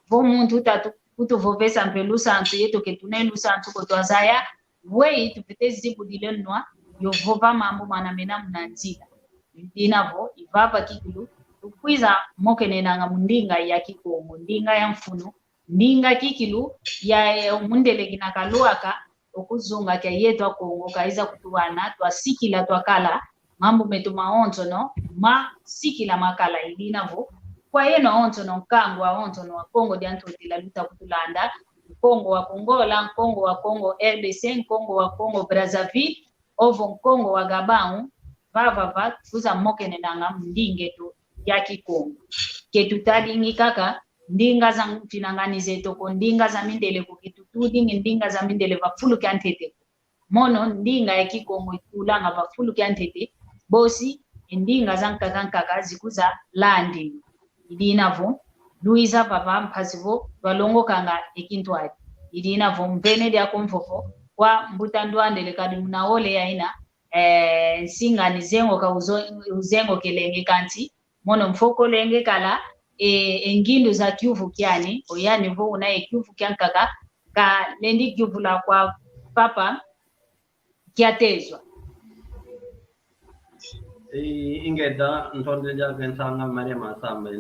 vo muntu tatu-, kutuvovesa mpe lusansu, yeto ke tuna e lusansu ko twazaya, weyi tufwete zibudila e nwa, yo vova mambu mana mena muna nzila. I dina vo, i vava kikilu, tukwiza mokenenanga mu ndinga ya Kikongo, ndinga ya mfunu, ndinga kikilu ya, eh, mundele kina kalwaka, o kuzunga kia yeto Akongo kaiza kutuwana, twasikila twakala, mambu meto mawonsono masikila makala. I dina vo, kwa yeno awonsono, nkangu awonsono wa Kongo dia Ntotila luta kutulanda, Nkongo wa Kongola, Nkongo wa Kongo R D C, Nkongo wa Kongo Brazzaville, ovo Nkongo wa Gabão, vava va, tukwiza mokenenanga mu ndinga eto ya Kikongo. Ke tutadingi kaka ndinga za mfinangani zeto ko, ndinga za mindele ko, ke tutudingi ndinga za mindele va fulu kia ntete ko. Mono ndinga ya Kikongo itulanga va fulu kia ntete, bosi e ndinga za nkaka nkaka zikwiza landi. I dina vo, lwiza vava mpasi vo twalongokanga e kintwadi. I dina vo, mvene diaku mvovo kwa mbuta Ndwandele, kadi muna ole yaina, eh, nsinga ni zengo ka uzo-, uzengokelenge, kanti mono mfokolenge kala, e, e ngindu za kiuvu kiani, oyani vo una e kiuvu kia nkaka, kalendi kiuvula kwa papa kiatezwa. E, ingeta, ntondele diaka e nsanga Maria Masamba, e,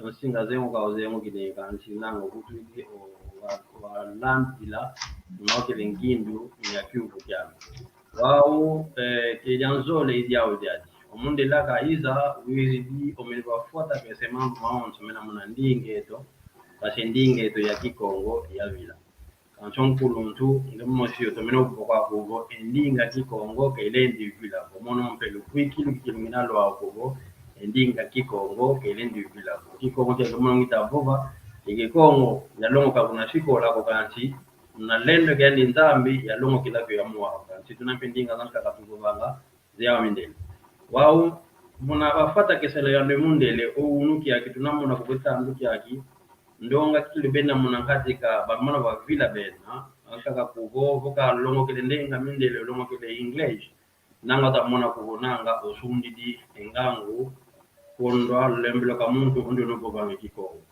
nsinga zengo ka uzengokele, kanti nanga kutwidi o, wa, walambila, unokele ngindu nya kiuvu kiani. Wau, eh, ke dia nzole i diau diadi. O mundele kaiza, wizidi, omene vafwata kese mambu mawonso mena muna ndinga eto, kasi ndinga eto ya Kikongo yavila. Kansi o nkuluntu, nge mosi yo tomene vova kwa kuvo, e ndinga Kikongo kelendi vila vo. Mono mpe lukwikilo kikilu ngina lwau kuvo, e ndinga Kikongo kelendi vila vo. Kikongo kia mono ngita vova, e Kikongo yalongoka kuna sikola ko kansi, muna lendo kiandi Nzambi yalongokela kio ya mwau. Kansi tuna mpe ndinga zankaka tuvovanga, ziau mindele. Wau, muna bafwatakeselo yandi mundele, o unu kiaki, tuna mona kuvo e tandu kiaki, ndonga kikilu bena muna nkati ka, bamona bavila bena, ankaka kuvo, vo kalongokele ndinga mindele, olongokele English, nanga tamona kuvo nanga osundidi e ngangu, kondwa lembelo ka muntu undi unovovanga Kikongo.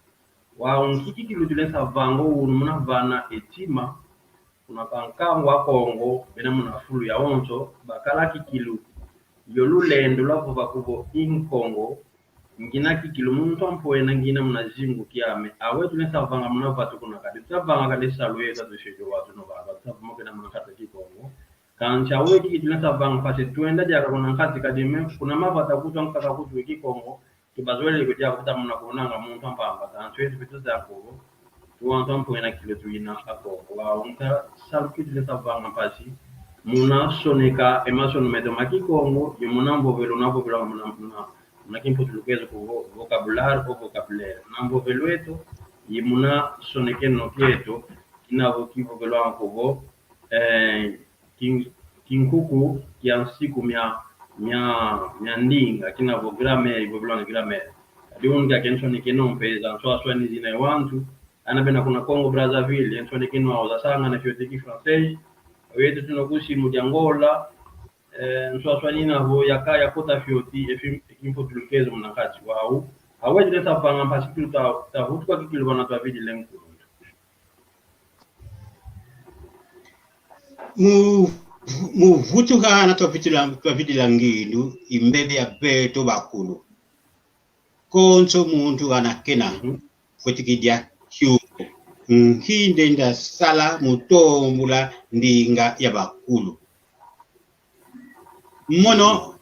Wau nki kikilu tulenda vanga o unu muna vana e tima, kuna kankangu a Kongo, bena muna fulu yawonso, bakala kikilu yo lulendo lwa vova kuvo i Nkongo, ngina kikilu muntu ampwena ngina muna zingu kiame, aweyi tulenda vanga muna vatu kuna kadi, tutavanga kadi salu yeto tusidi watu no baba, tutavumokena muna kati Kikongo. Kansi aweyi kikilu tulenda vanga mpasi twenda diaka kuna nkati kadi me, kuna mavata kutu ankaka kutu Kikongo, kibazolele ko diaka kutamona kunanga muntu ampamba, kansi etu beto za kuvo, tuwantu ampwena kikilu tuina a Kongo. Wau nka salu kikilu tulenda vanga mpasi, muna soneka e masono meto ma Kikongo, ye muna mvovelo, na mvovelo muna, muna, muna kimputulukezo kuvo vocabulaire o vocabulaire. Na mvovelo eto, ye muna sonekeno kieto, kina vo kivovelwanga kuvo, eh, kin-, kinkuku kia nsiku mia, mia, mia ndinga, kina vo grammaire, ivovelwanga grammaire. Kadi unu kiaki nsonekeno mpe za nswaswani zina e wantu, ana bena kuna Congo Brazzaville, e nsonekeno au zasangana fioti ki français, aweyi eto tuna ku simu dia Angola, eh, nswaswani ina vo yaka yakota fioti, e fim-, e kimputulukezo muna nkati wau. Aweyi tulenda vanga mpasi kikilu ta, tavutuka kikilu vana twavidila e nkuluntu. Mu, mu vutuka ana twavidila, twavidila ngindu, i mbebe ya beto bakulu. Konso muntu ana kena, mhm, fwete kidia kiuvu. Nki ndenda sala mu tombula ndinga ya bakulu. Mono,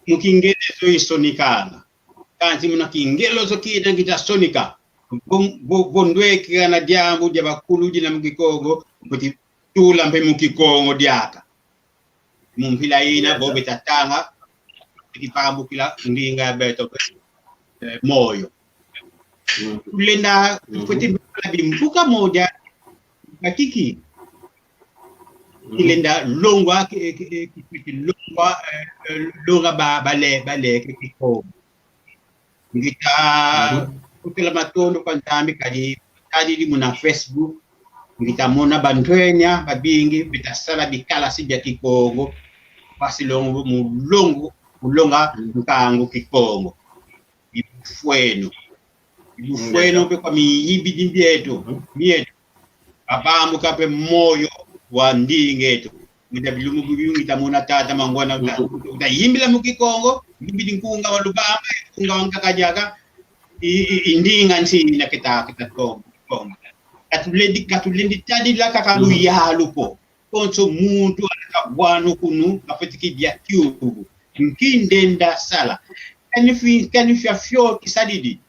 mu Kingelezo isonikanga. Kansi muna Kingelezo kina ngita sonika. Vo, vo, vo ndwekana diambu dia bakulu dina mu Kikongo, mbuti tula mpe mu Kikongo diaka. Mu mpila ina, vo beta tanga, kipambukila ndinga ya beto, eh, moyo. Tulenda, mhm, fwete bala bimbuka moja, bakiki. Mhm. Kilenda longwa, ki, ki, ki, ki, longwa, eh, eh, longa ba, bale, bale, ki, Kikongo. Ngita, mhm, kutela matondo kwa Nzambi kadi, kadi di muna Facebook. Ngita mona bantwenya babingi beta sala bikalasi bia Kikongo. Mpasi longo mu longo, mu longa nkangu Kikongo. Ibufweno. Ibufweno mpe kwa miyimbidi mieto, mieto. Babambuka mpe moyo wa ndinga eto. Ngita bilumbu bibi ngita mona tata Mangwana uta, uta yimbila mu Kikongo, yimbidi nkunga wa Lubamba, nkunga wa nkaka diaka, i, i, i ndinga nsi ina keta, keta Kongo, Kongo. Katulendi, katulendi tadila kaka luyalu ko. Konso muntu ana kavwanu kunu, kafwete kidia kiuvu. Nki ndenda sala. Kani fi, kani fia fio kisadidi.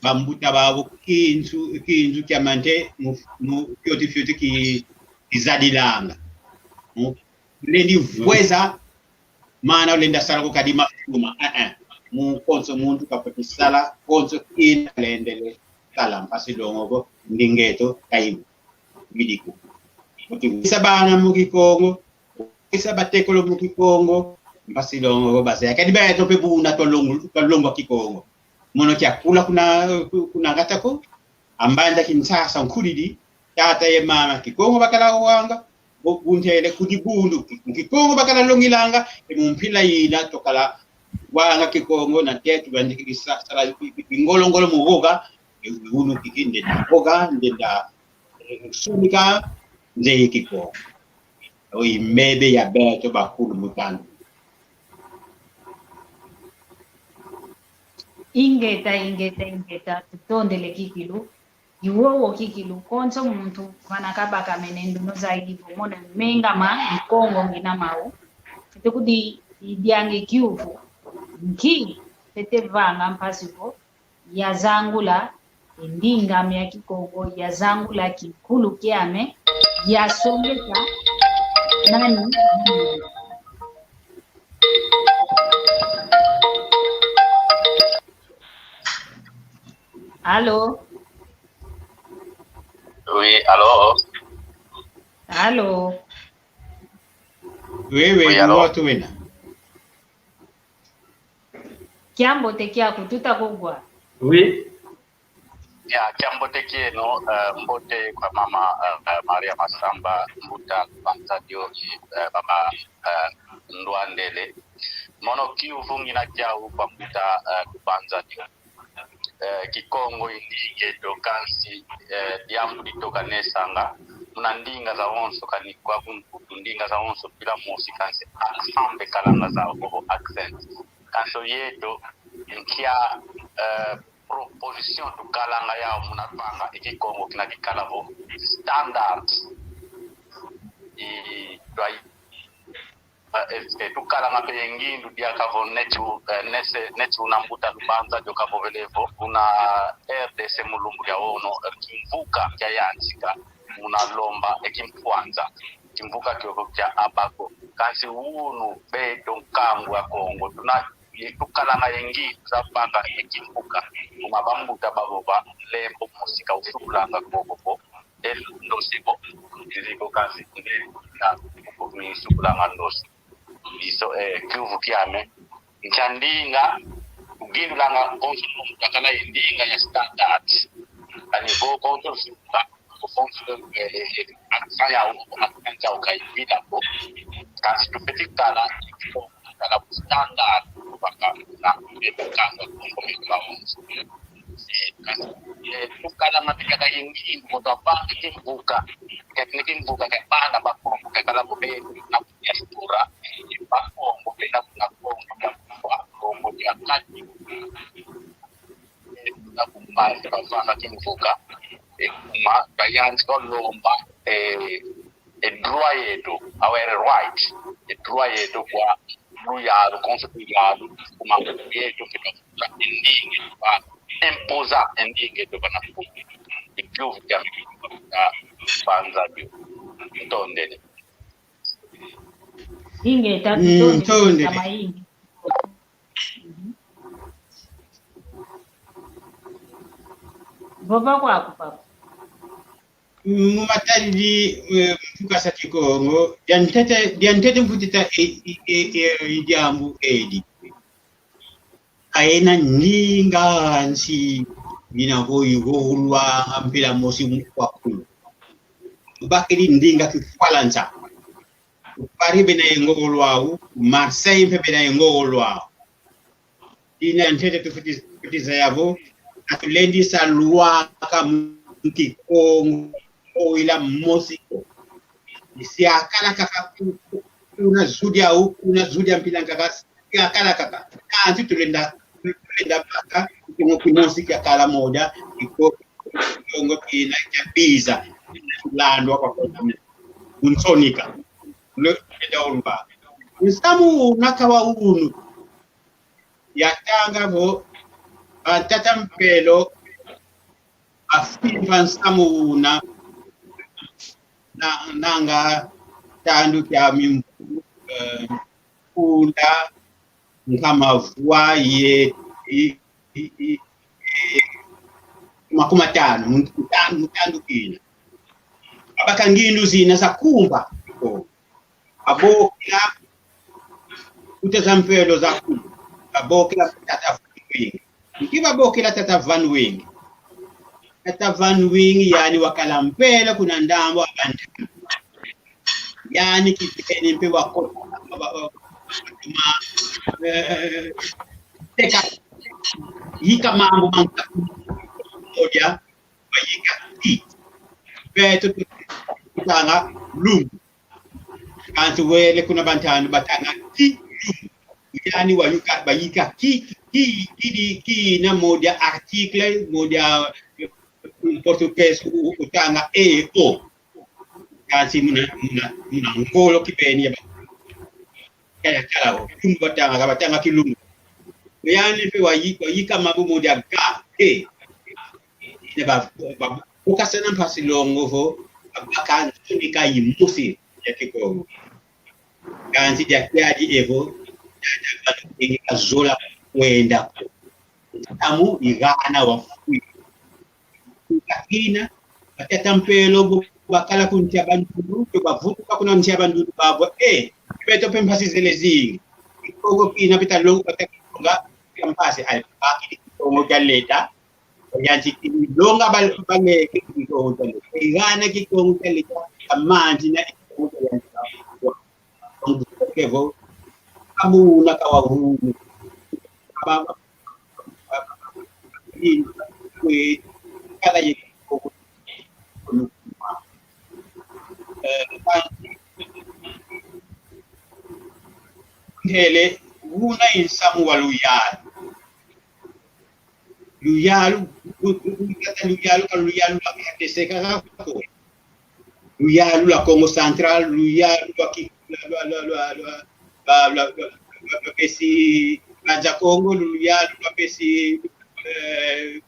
Bambuta babo kinzu, kinzu kia mante mu, mu fioti fioti ki, kizadilanga. Mu, lendi vweza, mana ulenda sala ko kadi mafuma. Eh, eh. Mu konso muntu kafwete sala, konso kina lendele sala mpasi longo ko, ndinga eto, kaibu. Bidiku. Kuti wisa bana mu Kikongo, wisa batekolo mu Kikongo, mpasi longo ko bazaya. Kadi beto mpe buna twalongo, twalongwa Kikongo. Mono kiakula kuna, kuna ngata ko, a mbanza Kinshasa nkulidi, tata ye mama Kikongo bakala wanga, bo-, buntele ku dibundu, Kikongo bakala longilanga, e mu mpila ina twakala wanga Kikongo na tetu bandiki bisa-, sala bi-, bi-, bingolongolo mu voga, e unu kiki ndenda voga, ndenda, eh, sonika, nzeyi Kikongo. O i mbebe ya beto bakulu mu tandu. Ingeta, ingeta, ingeta, tutondele kikilu. I wowo kikilu, konso muntu vana kabakamene nduno za ivo, mono menga ma, Kikongo ngina mau. Fwete kudi, idiange kiuvu. Nki, fwete vanga mpasi vo yazangula E ndinga ame ya Kikongo yazangula kinkulu kiame, yasongeka nani? Allô? Oui, allô? Allô? Oui, oui, oui, allô? Watu wena. Kiambote kiaku, tuta kugwa. Oui. Ya, kiambote kieno, eh, mbote kwa mama, eh, eh, Maria Masamba, mbuta Lubanza Dio, eh, mama, eh, Ndwandele. Mono kiuvu ngina kiau kwa mbuta, eh, Lubanza Dio. Eh, Kikongo i ndinga eto kansi, eh, diambu ditoka nesanga. Muna ndinga zawonso kani kwa kunkutu ndinga zawonso mpila mosi kansi accent mbe kalanga zau, accent. Kansi yeto nkia, eh, proposition tukalanga yau muna vanga e Kikongo kina kikala vo standard. I, twa, eh, eh, tukalanga mpe ye ngindu diaka vo neti u-, eh, nese, neti una mbuta Lubanza Dio kavovele vo, una R D C mu lumbu kia wono, eh, kimvuka kiayantika muna lomba e kimpwanza. Kimvuka kiokio kia Abaco. Kansi unu beto nkangu a Kongo tuna, tukalanga ye ngindu za vanga e kimvuka. Kuma bambuta bavova, lembo mosi ka usukulanga koko ko, e ndosi ko, izi ko kansi nde na, mi sukulanga ndosi. Iso, eh, kiuvu kiame. Nkia ndinga, kugindulanga konso kakala ye ndinga ya standard. Kani vo konso suka, konso, eh, eh, eh, accent yau, accent yau ka ivila ko. Kansi tufeti kala, kala standard, baka na, eh, kanga, konso mekula onso. Eh, kansi, eh, tukalanga mpe kaka ye ngindu, moto avanga kimvuka. Kani kimvuka kia bana ba Kongo, kakala ko be, na diaspora, Bakongo bena kuna Kongo dia, Kongo dia Kati. Na kumbazi bavanga kimvuka, e kuma bayantika lomba, e, e droit yeto, our right, e droit yeto kwa luyalu, konso luyalu, kuma yeto kina e ndinga, ba imposer e ndinga yeto bana ku. E kiuvu kiame, ah, Lubanza Dio. Ntondele. Ingeta, mm, tutondele, tutondele. Tama ingi. Mhm. Vova kwaku, papa. Mu matadi, eh, mfuka sa Kikongo, diantete, diantete mfutita e, e, e, e, e diambu edi. Kaena ndinga nsi mina vo ivolwanga mpila mosi kwa kulu. Bakidi ndinga Kifalansa. Paris bena ye ngolo wau, Marseille mpe bena ye ngolo wau. Ina ntete tufweti, tufweti zaya vo, atulendisa lwaka mu Kikongo, ila mosi ko. Isi akala kaka ku, ku, kuna zudia u, kuna zudia mpila nkaka, isi akala kaka. Kansi tulenda, tulenda baka, Kikongo kimosi kiakala moja, iko, Kikongo kina kia biza, landwa kwa kona. Unsonika. Lo, eda ulwa. Nsamu una kawa unu. Yatanga vo, bantata mpelo, afimpa nsamu una, na, nanga tandu kia mimbu, eh, kunda, nkama vwa ye, i, i, i, i, makumi matanu, mu ntandu, mu ntandu kina. Abaka ngindu zina za kumba, ko. Abokila kuta za mpelo za kulu. Abokila tata Van Wing. Nki babokila tata Van Wing? Tata Van Wing yani wakala mpelo kuna ndambu a bantu. Yani kibeni mpe wako-, wa-, wa-, wa-, ma-, eh, teka, yika mambu manka-, odia, bayika ki. Beto tu-, tutanga lumbu. Kansi wele kuna bantu anu batanga ki lumbu. Yani wayuka, bayika ki, ki, ki, ki, ki na modia article, modia, eh, português, u-, u-, utanga e, o. Kansi muna, muna, muna ngolo kibeni ya ba-, kaya kala o, lumbu batanga, ka batanga ki lumbu. Yani mpe wayi-, wayika mambu modia ga, e. Ina ba, ba, bukasana mpasi longo vo, ba, baka nsuni ka imosi ya Kikongo. Kansi dia kiadi evo, ka zola kwenda ko. Ntamu i gana wa fui. Kakina, batata mpelo bo bakala ku nsi a bandudu, to bavutuka kuna nsi a bandudu babo, eh, beto mpe mpasi zele zingi. Kikongo kina beta longa, bata kilonga, kia mpasi, ai, bakidi Kikongo kia leta, yansi kilonga bal-, baleke Kikongo kia leta. Igana Kikongo kia leta, kamanzi na Kikongo kia yansi. Evo, kamuna kawa hunu. Kaba, kaba, kaba, kaba, kaba, kaba, kala ye ko, ko, ko, eh, ntele, una i nsamu wa luyalu. Luyalu, lu-, lu-, lu-, luyalu, ka luyalu lwa kateseka ko. Luyalu lwa Kongo Central, luyalu lwa ki-, lwa, lwa, lwa, lwa, lwa pesi Banza Kongo, luyalu lwa pesi, eh,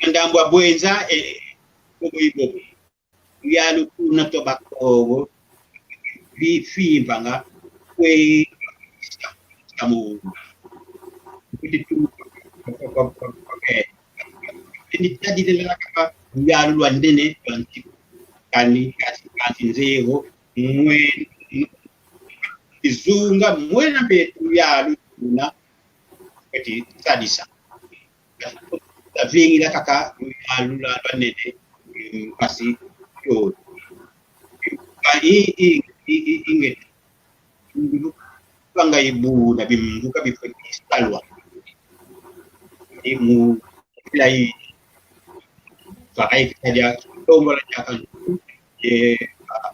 ndambu a Bouenza, eh, bobo i bobo. Luyalu tuna twa Bakongo, bi fimpanga, kwe, samu. Kuti tu, ni tadi de la kapa, luyalu lwa nene, lwa nti, kani, kasi, kasi nzego, mwe, izunga, mwena betu luyalu tuna, kati, sadisa. Tavingila kaka luyalu lwa, lwa nene, mm, mpasi yo. Ka i, i, i, i, inge. Bimbuka nga ibuna, bimbuka bifwe kisalwa. Imu, ila i, faka i kadia, tombola diaka, eh, ah,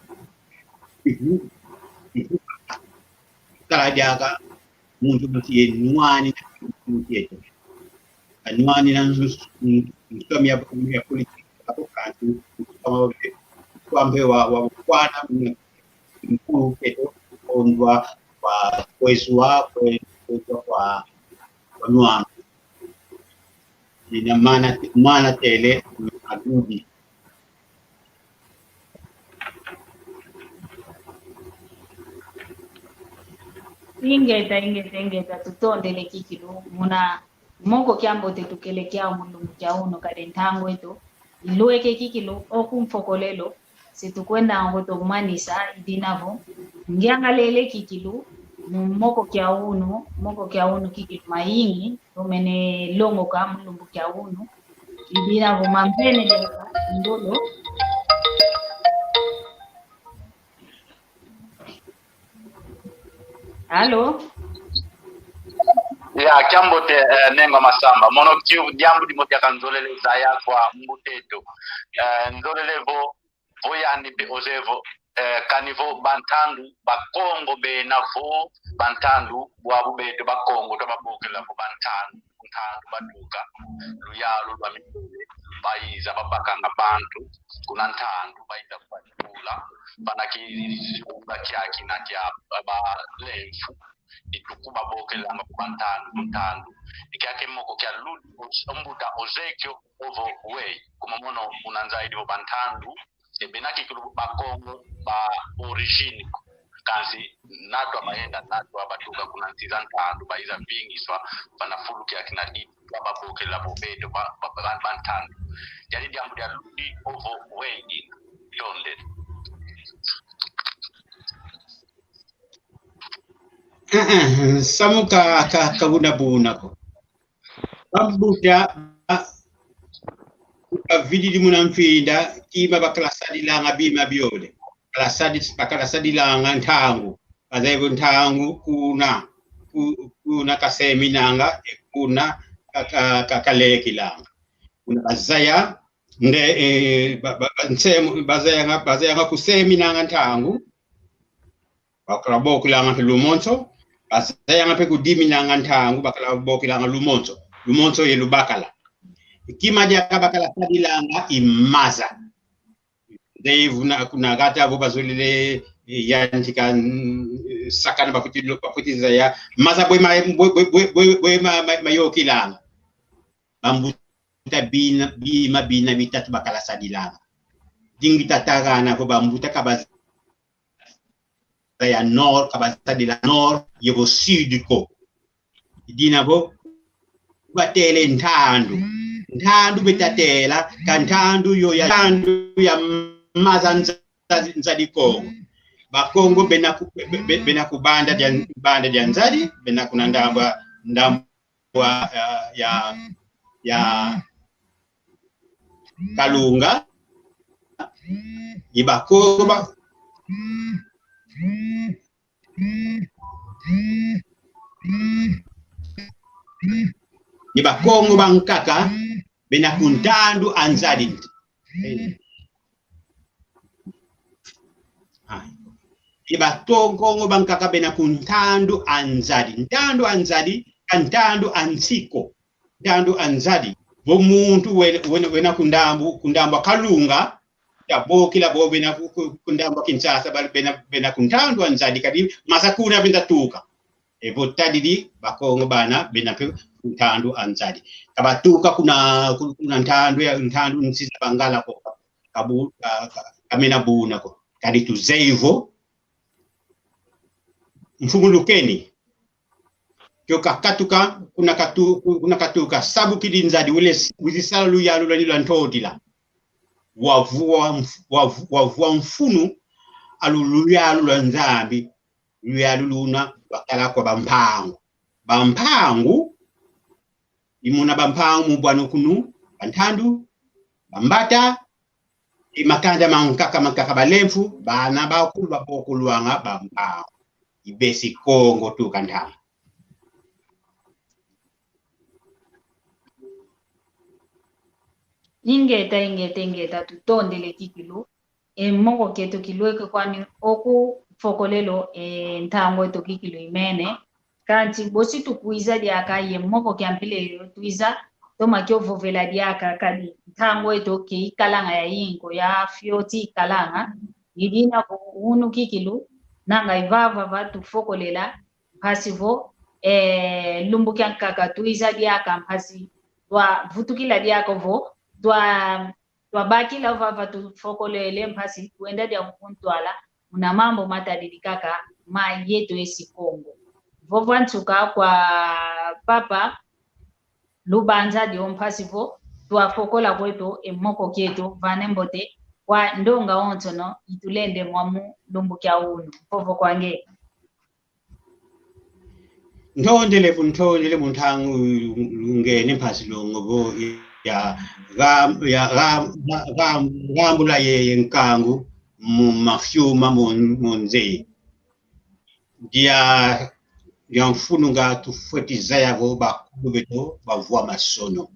ibu, ibu, kala diaka, muntu muti ye nwani na muntu yeto. Anwani na nsu-, nsu-, nsomi ya, ya politiki, ako kantu, kwa mpe wa, wa kwana, mkulu keto, kondwa, kwa, kwezwa, kwe-, kwezwa kwa, kwa nwani. Ina mana, mana tele, adudi. Ingeta, ingeta, ingeta, tutondele kikilu, muna moko kiambote tukele kiau mu lumbu kia unu kadi ntangu eto ilweke kikilu, oku mfokolelo, si tukwenda ngo tumanisa, i dina vo, ngiangalele kikilu, mu moko kia unu, moko kia unu kikilu mayingi, tumene longoka mu lumbu kia unu, i dina vo mamvene leka, ndolo. Alo? Ya, kiambote, eh, Nengwa Masamba. Mono kiu diambu dimo diaka nzolele zaya kwa mbuta eto. Eh, nzolele vo, vo yandi mpe oze vo, eh, kani vo bantandu, Bakongo bena vo, bantandu, bwabu beto Bakongo, twababokela vo bantandu, ntandu batuka, luyalu lwa mindele, baiza babakanga bantu, kuna ntandu, baiza kubatula, vana ki-, kiunga kiakina kia ba-, balemfu, i tuku babokelanga ku bantandu, ku ntandu. I kiaki moko kia ludi, os-, mbuta ozekio, ovo wei, kuma mono una nzaidi vo bantandu, e bena kikilu Bakongo ba origine ko. Kansi natwa bayenda, natwa batuka kuna nsi za ntandu, baiza vingiswa, vana fulu kiakina di, twababokela vo beto ba, ba, ba, bantandu. Diadi diambu dia ludi ovo wei dina. Tonde. Eh, eh, samu ka, ka, ka buna buna ko. Bambuta, ah, kavididi muna mfinda, kima bakala sadilanga bima biole. Kala sadi-, bakala sadilanga ntangu. Bazaya vo ntangu kuna, ku-, kuna kaseminanga, e kuna ka, ka, ka, kalekilanga. Kuna bazaya, nde, eh, ba, ba, ba, nsemu, bazayanga, bazayanga kuseminanga ntangu. Bakala bokelanga mpe lumonso, bazayanga mpe kudiminanga ntangu, bakala bokelanga lumonso. Lumonso ye lubakala. Kima diaka bakala sadilanga i maza. Nde vuna kuna gata vo bazolele, eh, yantika, mm, sakana bakuti lo-, bakuti zaya. Maza bwe ma-, bwe, bwe, bwe, bwe, bwe ma-, ma-, mayokilanga. Bambu bambuta bina, bima bina bitatu bakala sadilanga. Dingita tagana vo bambuta ka bazaya nord, ka basadila nord, ye vo sud ko. I dina vo, batele ntandu. Ntandu beta tela, ka ntandu yo ya, ntandu ya maza nza-, nzadi Kongo. Bakongo bena ku-, be-, be-, bena ku banda dia, banda dia nzadi, bena kuna ndambu, ndambu ya, ya, ya Kalunga, i Bakongo ba, i Bakongo bankaka, bena ku ntandu a nzadi. Ah. I Bakongo bankaka bena ku ntandu a nzadi. Ntandu a nzadi, ka ntandu a nsi ko. Ntandu a nzadi. Vo muntu wena, wena, wena ku ndambu, ku ndambu a Kalunga, tabokila vo bena ku, ku, ku ndambu a Kinshasa, bal-, bena, bena ku ntandu a nzadi, kadi maza kuna benda tuka. E vo tadidi, Bakongo bana, bena mpe ku ntandu a nzadi. Ka batuka kuna, ku-, kuna ntandu ya, ntandu nsi za Bangala ko, ka bu-, ka, ka, ka mena buna ko. Kadi tuzeye vo, Mfumu Lukeni, kio kakatuka, kuna katu-, kuna katuka, sabukidi nzadi, wele s-, wizi sala luyalu lwani lwa Ntotila. Wavua mf-, wavu-, wavua mfunu a lu-, luyalu lwa Nzambi, luyalu luna lwakala kwa Bampangu. Bampangu, i muna Bampangu mu bwanu kunu, Bantandu, Bambata, i makanda mankaka, mankaka, Balemfu, bana bakulu babokulwanga Bampangu. I besi Kongo tuka ntama. Ingeta, ingeta, ingeta, tutondele kikilu. E moko kieto kilweke kwani oku fokolelo, e ntangu eto kikilu imene. Kansi bosi tukwiza diaka ye moko kia mpila yo twiza toma kio vovela diaka kadi ntangu eto ke ikalanga ya inko ya fioti ikalanga. Idina vo unu kikilu nanga ivava va tufokolela mpasi vo, eh, lumbu kia nkaka twiza diaka mpasi twavutukila diaka vo twa twabakila vava tufokolele mpasi twenda dia kuntwala muna mambu matadidi kaka ma yeto esi Kongo. Vova nsuka kwa Papa Lubanza dio mpasi vo twafokola kweto e moko kieto vane mbote kwa ndonga onsono itulende mwa mu lumbu kia unu. Vovo kwa nge. Ntondele vo, ntondele vo ntangu ungeni mpasi longo vo ya, ya, ya, ya, ya, yambula ye, ye nkangu mu mafiuma mu, mu nze. Dia, dia mfunu nga tufweti zaya vo bakulu beto bavua masono.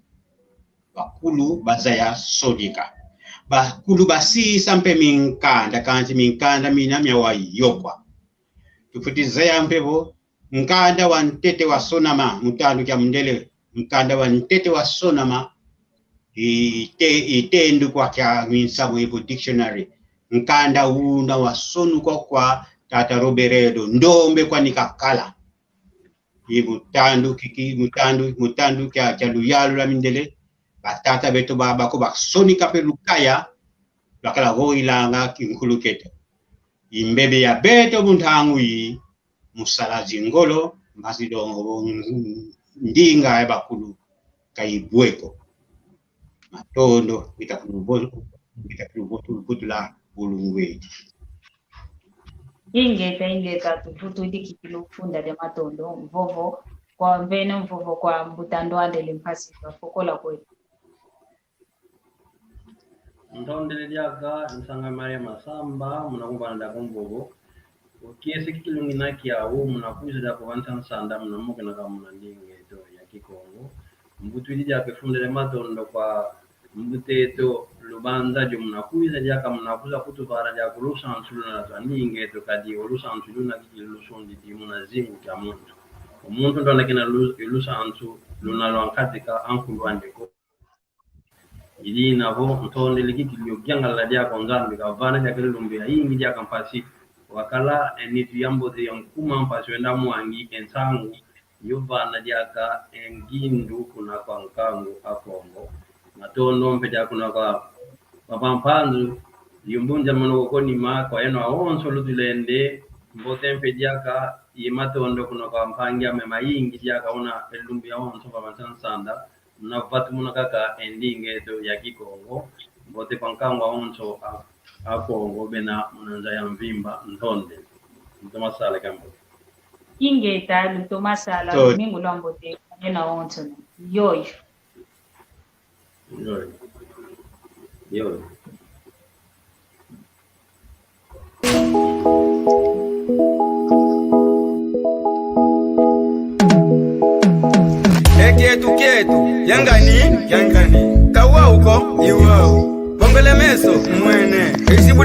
Bakulu bazaya sodika. Bakulu basisa mpe minkanda, kansi minkanda mina mia wayokwa. Tufweti zaya mpe vo, nkanda wa ntete wasonama, mu tandu kia mundele, nkanda wa ntete wasonama, ite-, itendu kwa kia minsamu ivo dictionary. Nkanda una wasonukwa kwa tata Roberedo, ndombe kwani kakala. I mu tandu kiki, mu tandu, mu tandu kia, kia luyalu lwa mindele, batata beto ba, bako basonika mpe lukaya, lwakala vo ilanga kinkulu kieto. I mbebe ya beto mu ntangu yi, mu sala zingolo, mpasi dongo vo ndinga ya bakulu ka ibwe ko. Matondo, ngita kuluvo-, ngita kuluvutula bulungwedi. Ingeta, ingeta, tuvutudi kikilu funda dia matondo, mvovo, kwa mveno mvovo kwa mbuta Ndwandele mpasi twafokola kweto. Ntondele diaka, Nsanga Maria Masamba, muna kumvana diaka mvovo. Kiese kikilu ngina kiau, muna kwiza diaka kuvana nsanda, muna mokena ka muna ndinga eto ya Kikongo. Mvutudi diaka funda dia matondo kwa mbuta eto Lubanza dio muna kwiza diaka muna kwiza kutuvana diaka lusansu luna twa ndinga eto kadi o lusansu luna kikilu lusundidi muna zingu kia muntu. O muntu ntwanda kena lu-, lusansu luna lwa nkadika ankulu andi ko. Idina vo ntondele kikilu dio kiangala diaka o Nzambi kavana diaka lumbu ya ingi diaka mpasi. Wakala e nitu ya mbote ya nkuma mpasi wenda mwangi e nsangu. Yuvana diaka e ngindu kuna kwa nkangu a Kongo. Matondo mpe diaka kuna kwa, kwa Pampanzu, yumbunza mono koko nima kwa yeno awonso lutulende, mbote mpe diaka, ye matondo kuna kwa mpangi ame mayingi diaka una e lumbu yawonso kwa Mansa Nsanda, muna vatu muna kaka e ndinga eto ya Kikongo, mbote kwa nkangu awonso a, a Kongo, bena muna nza ya mvimba, ntonde. Lutoma sala kiambote. Ingeta, lutoma sala, lumingu lwambote, bena awonso, yoyo. Yo. Yo. Ekietu kietu, yangani, yangani. Kawauko, iwau. Bongele meso, mwene. Isi buli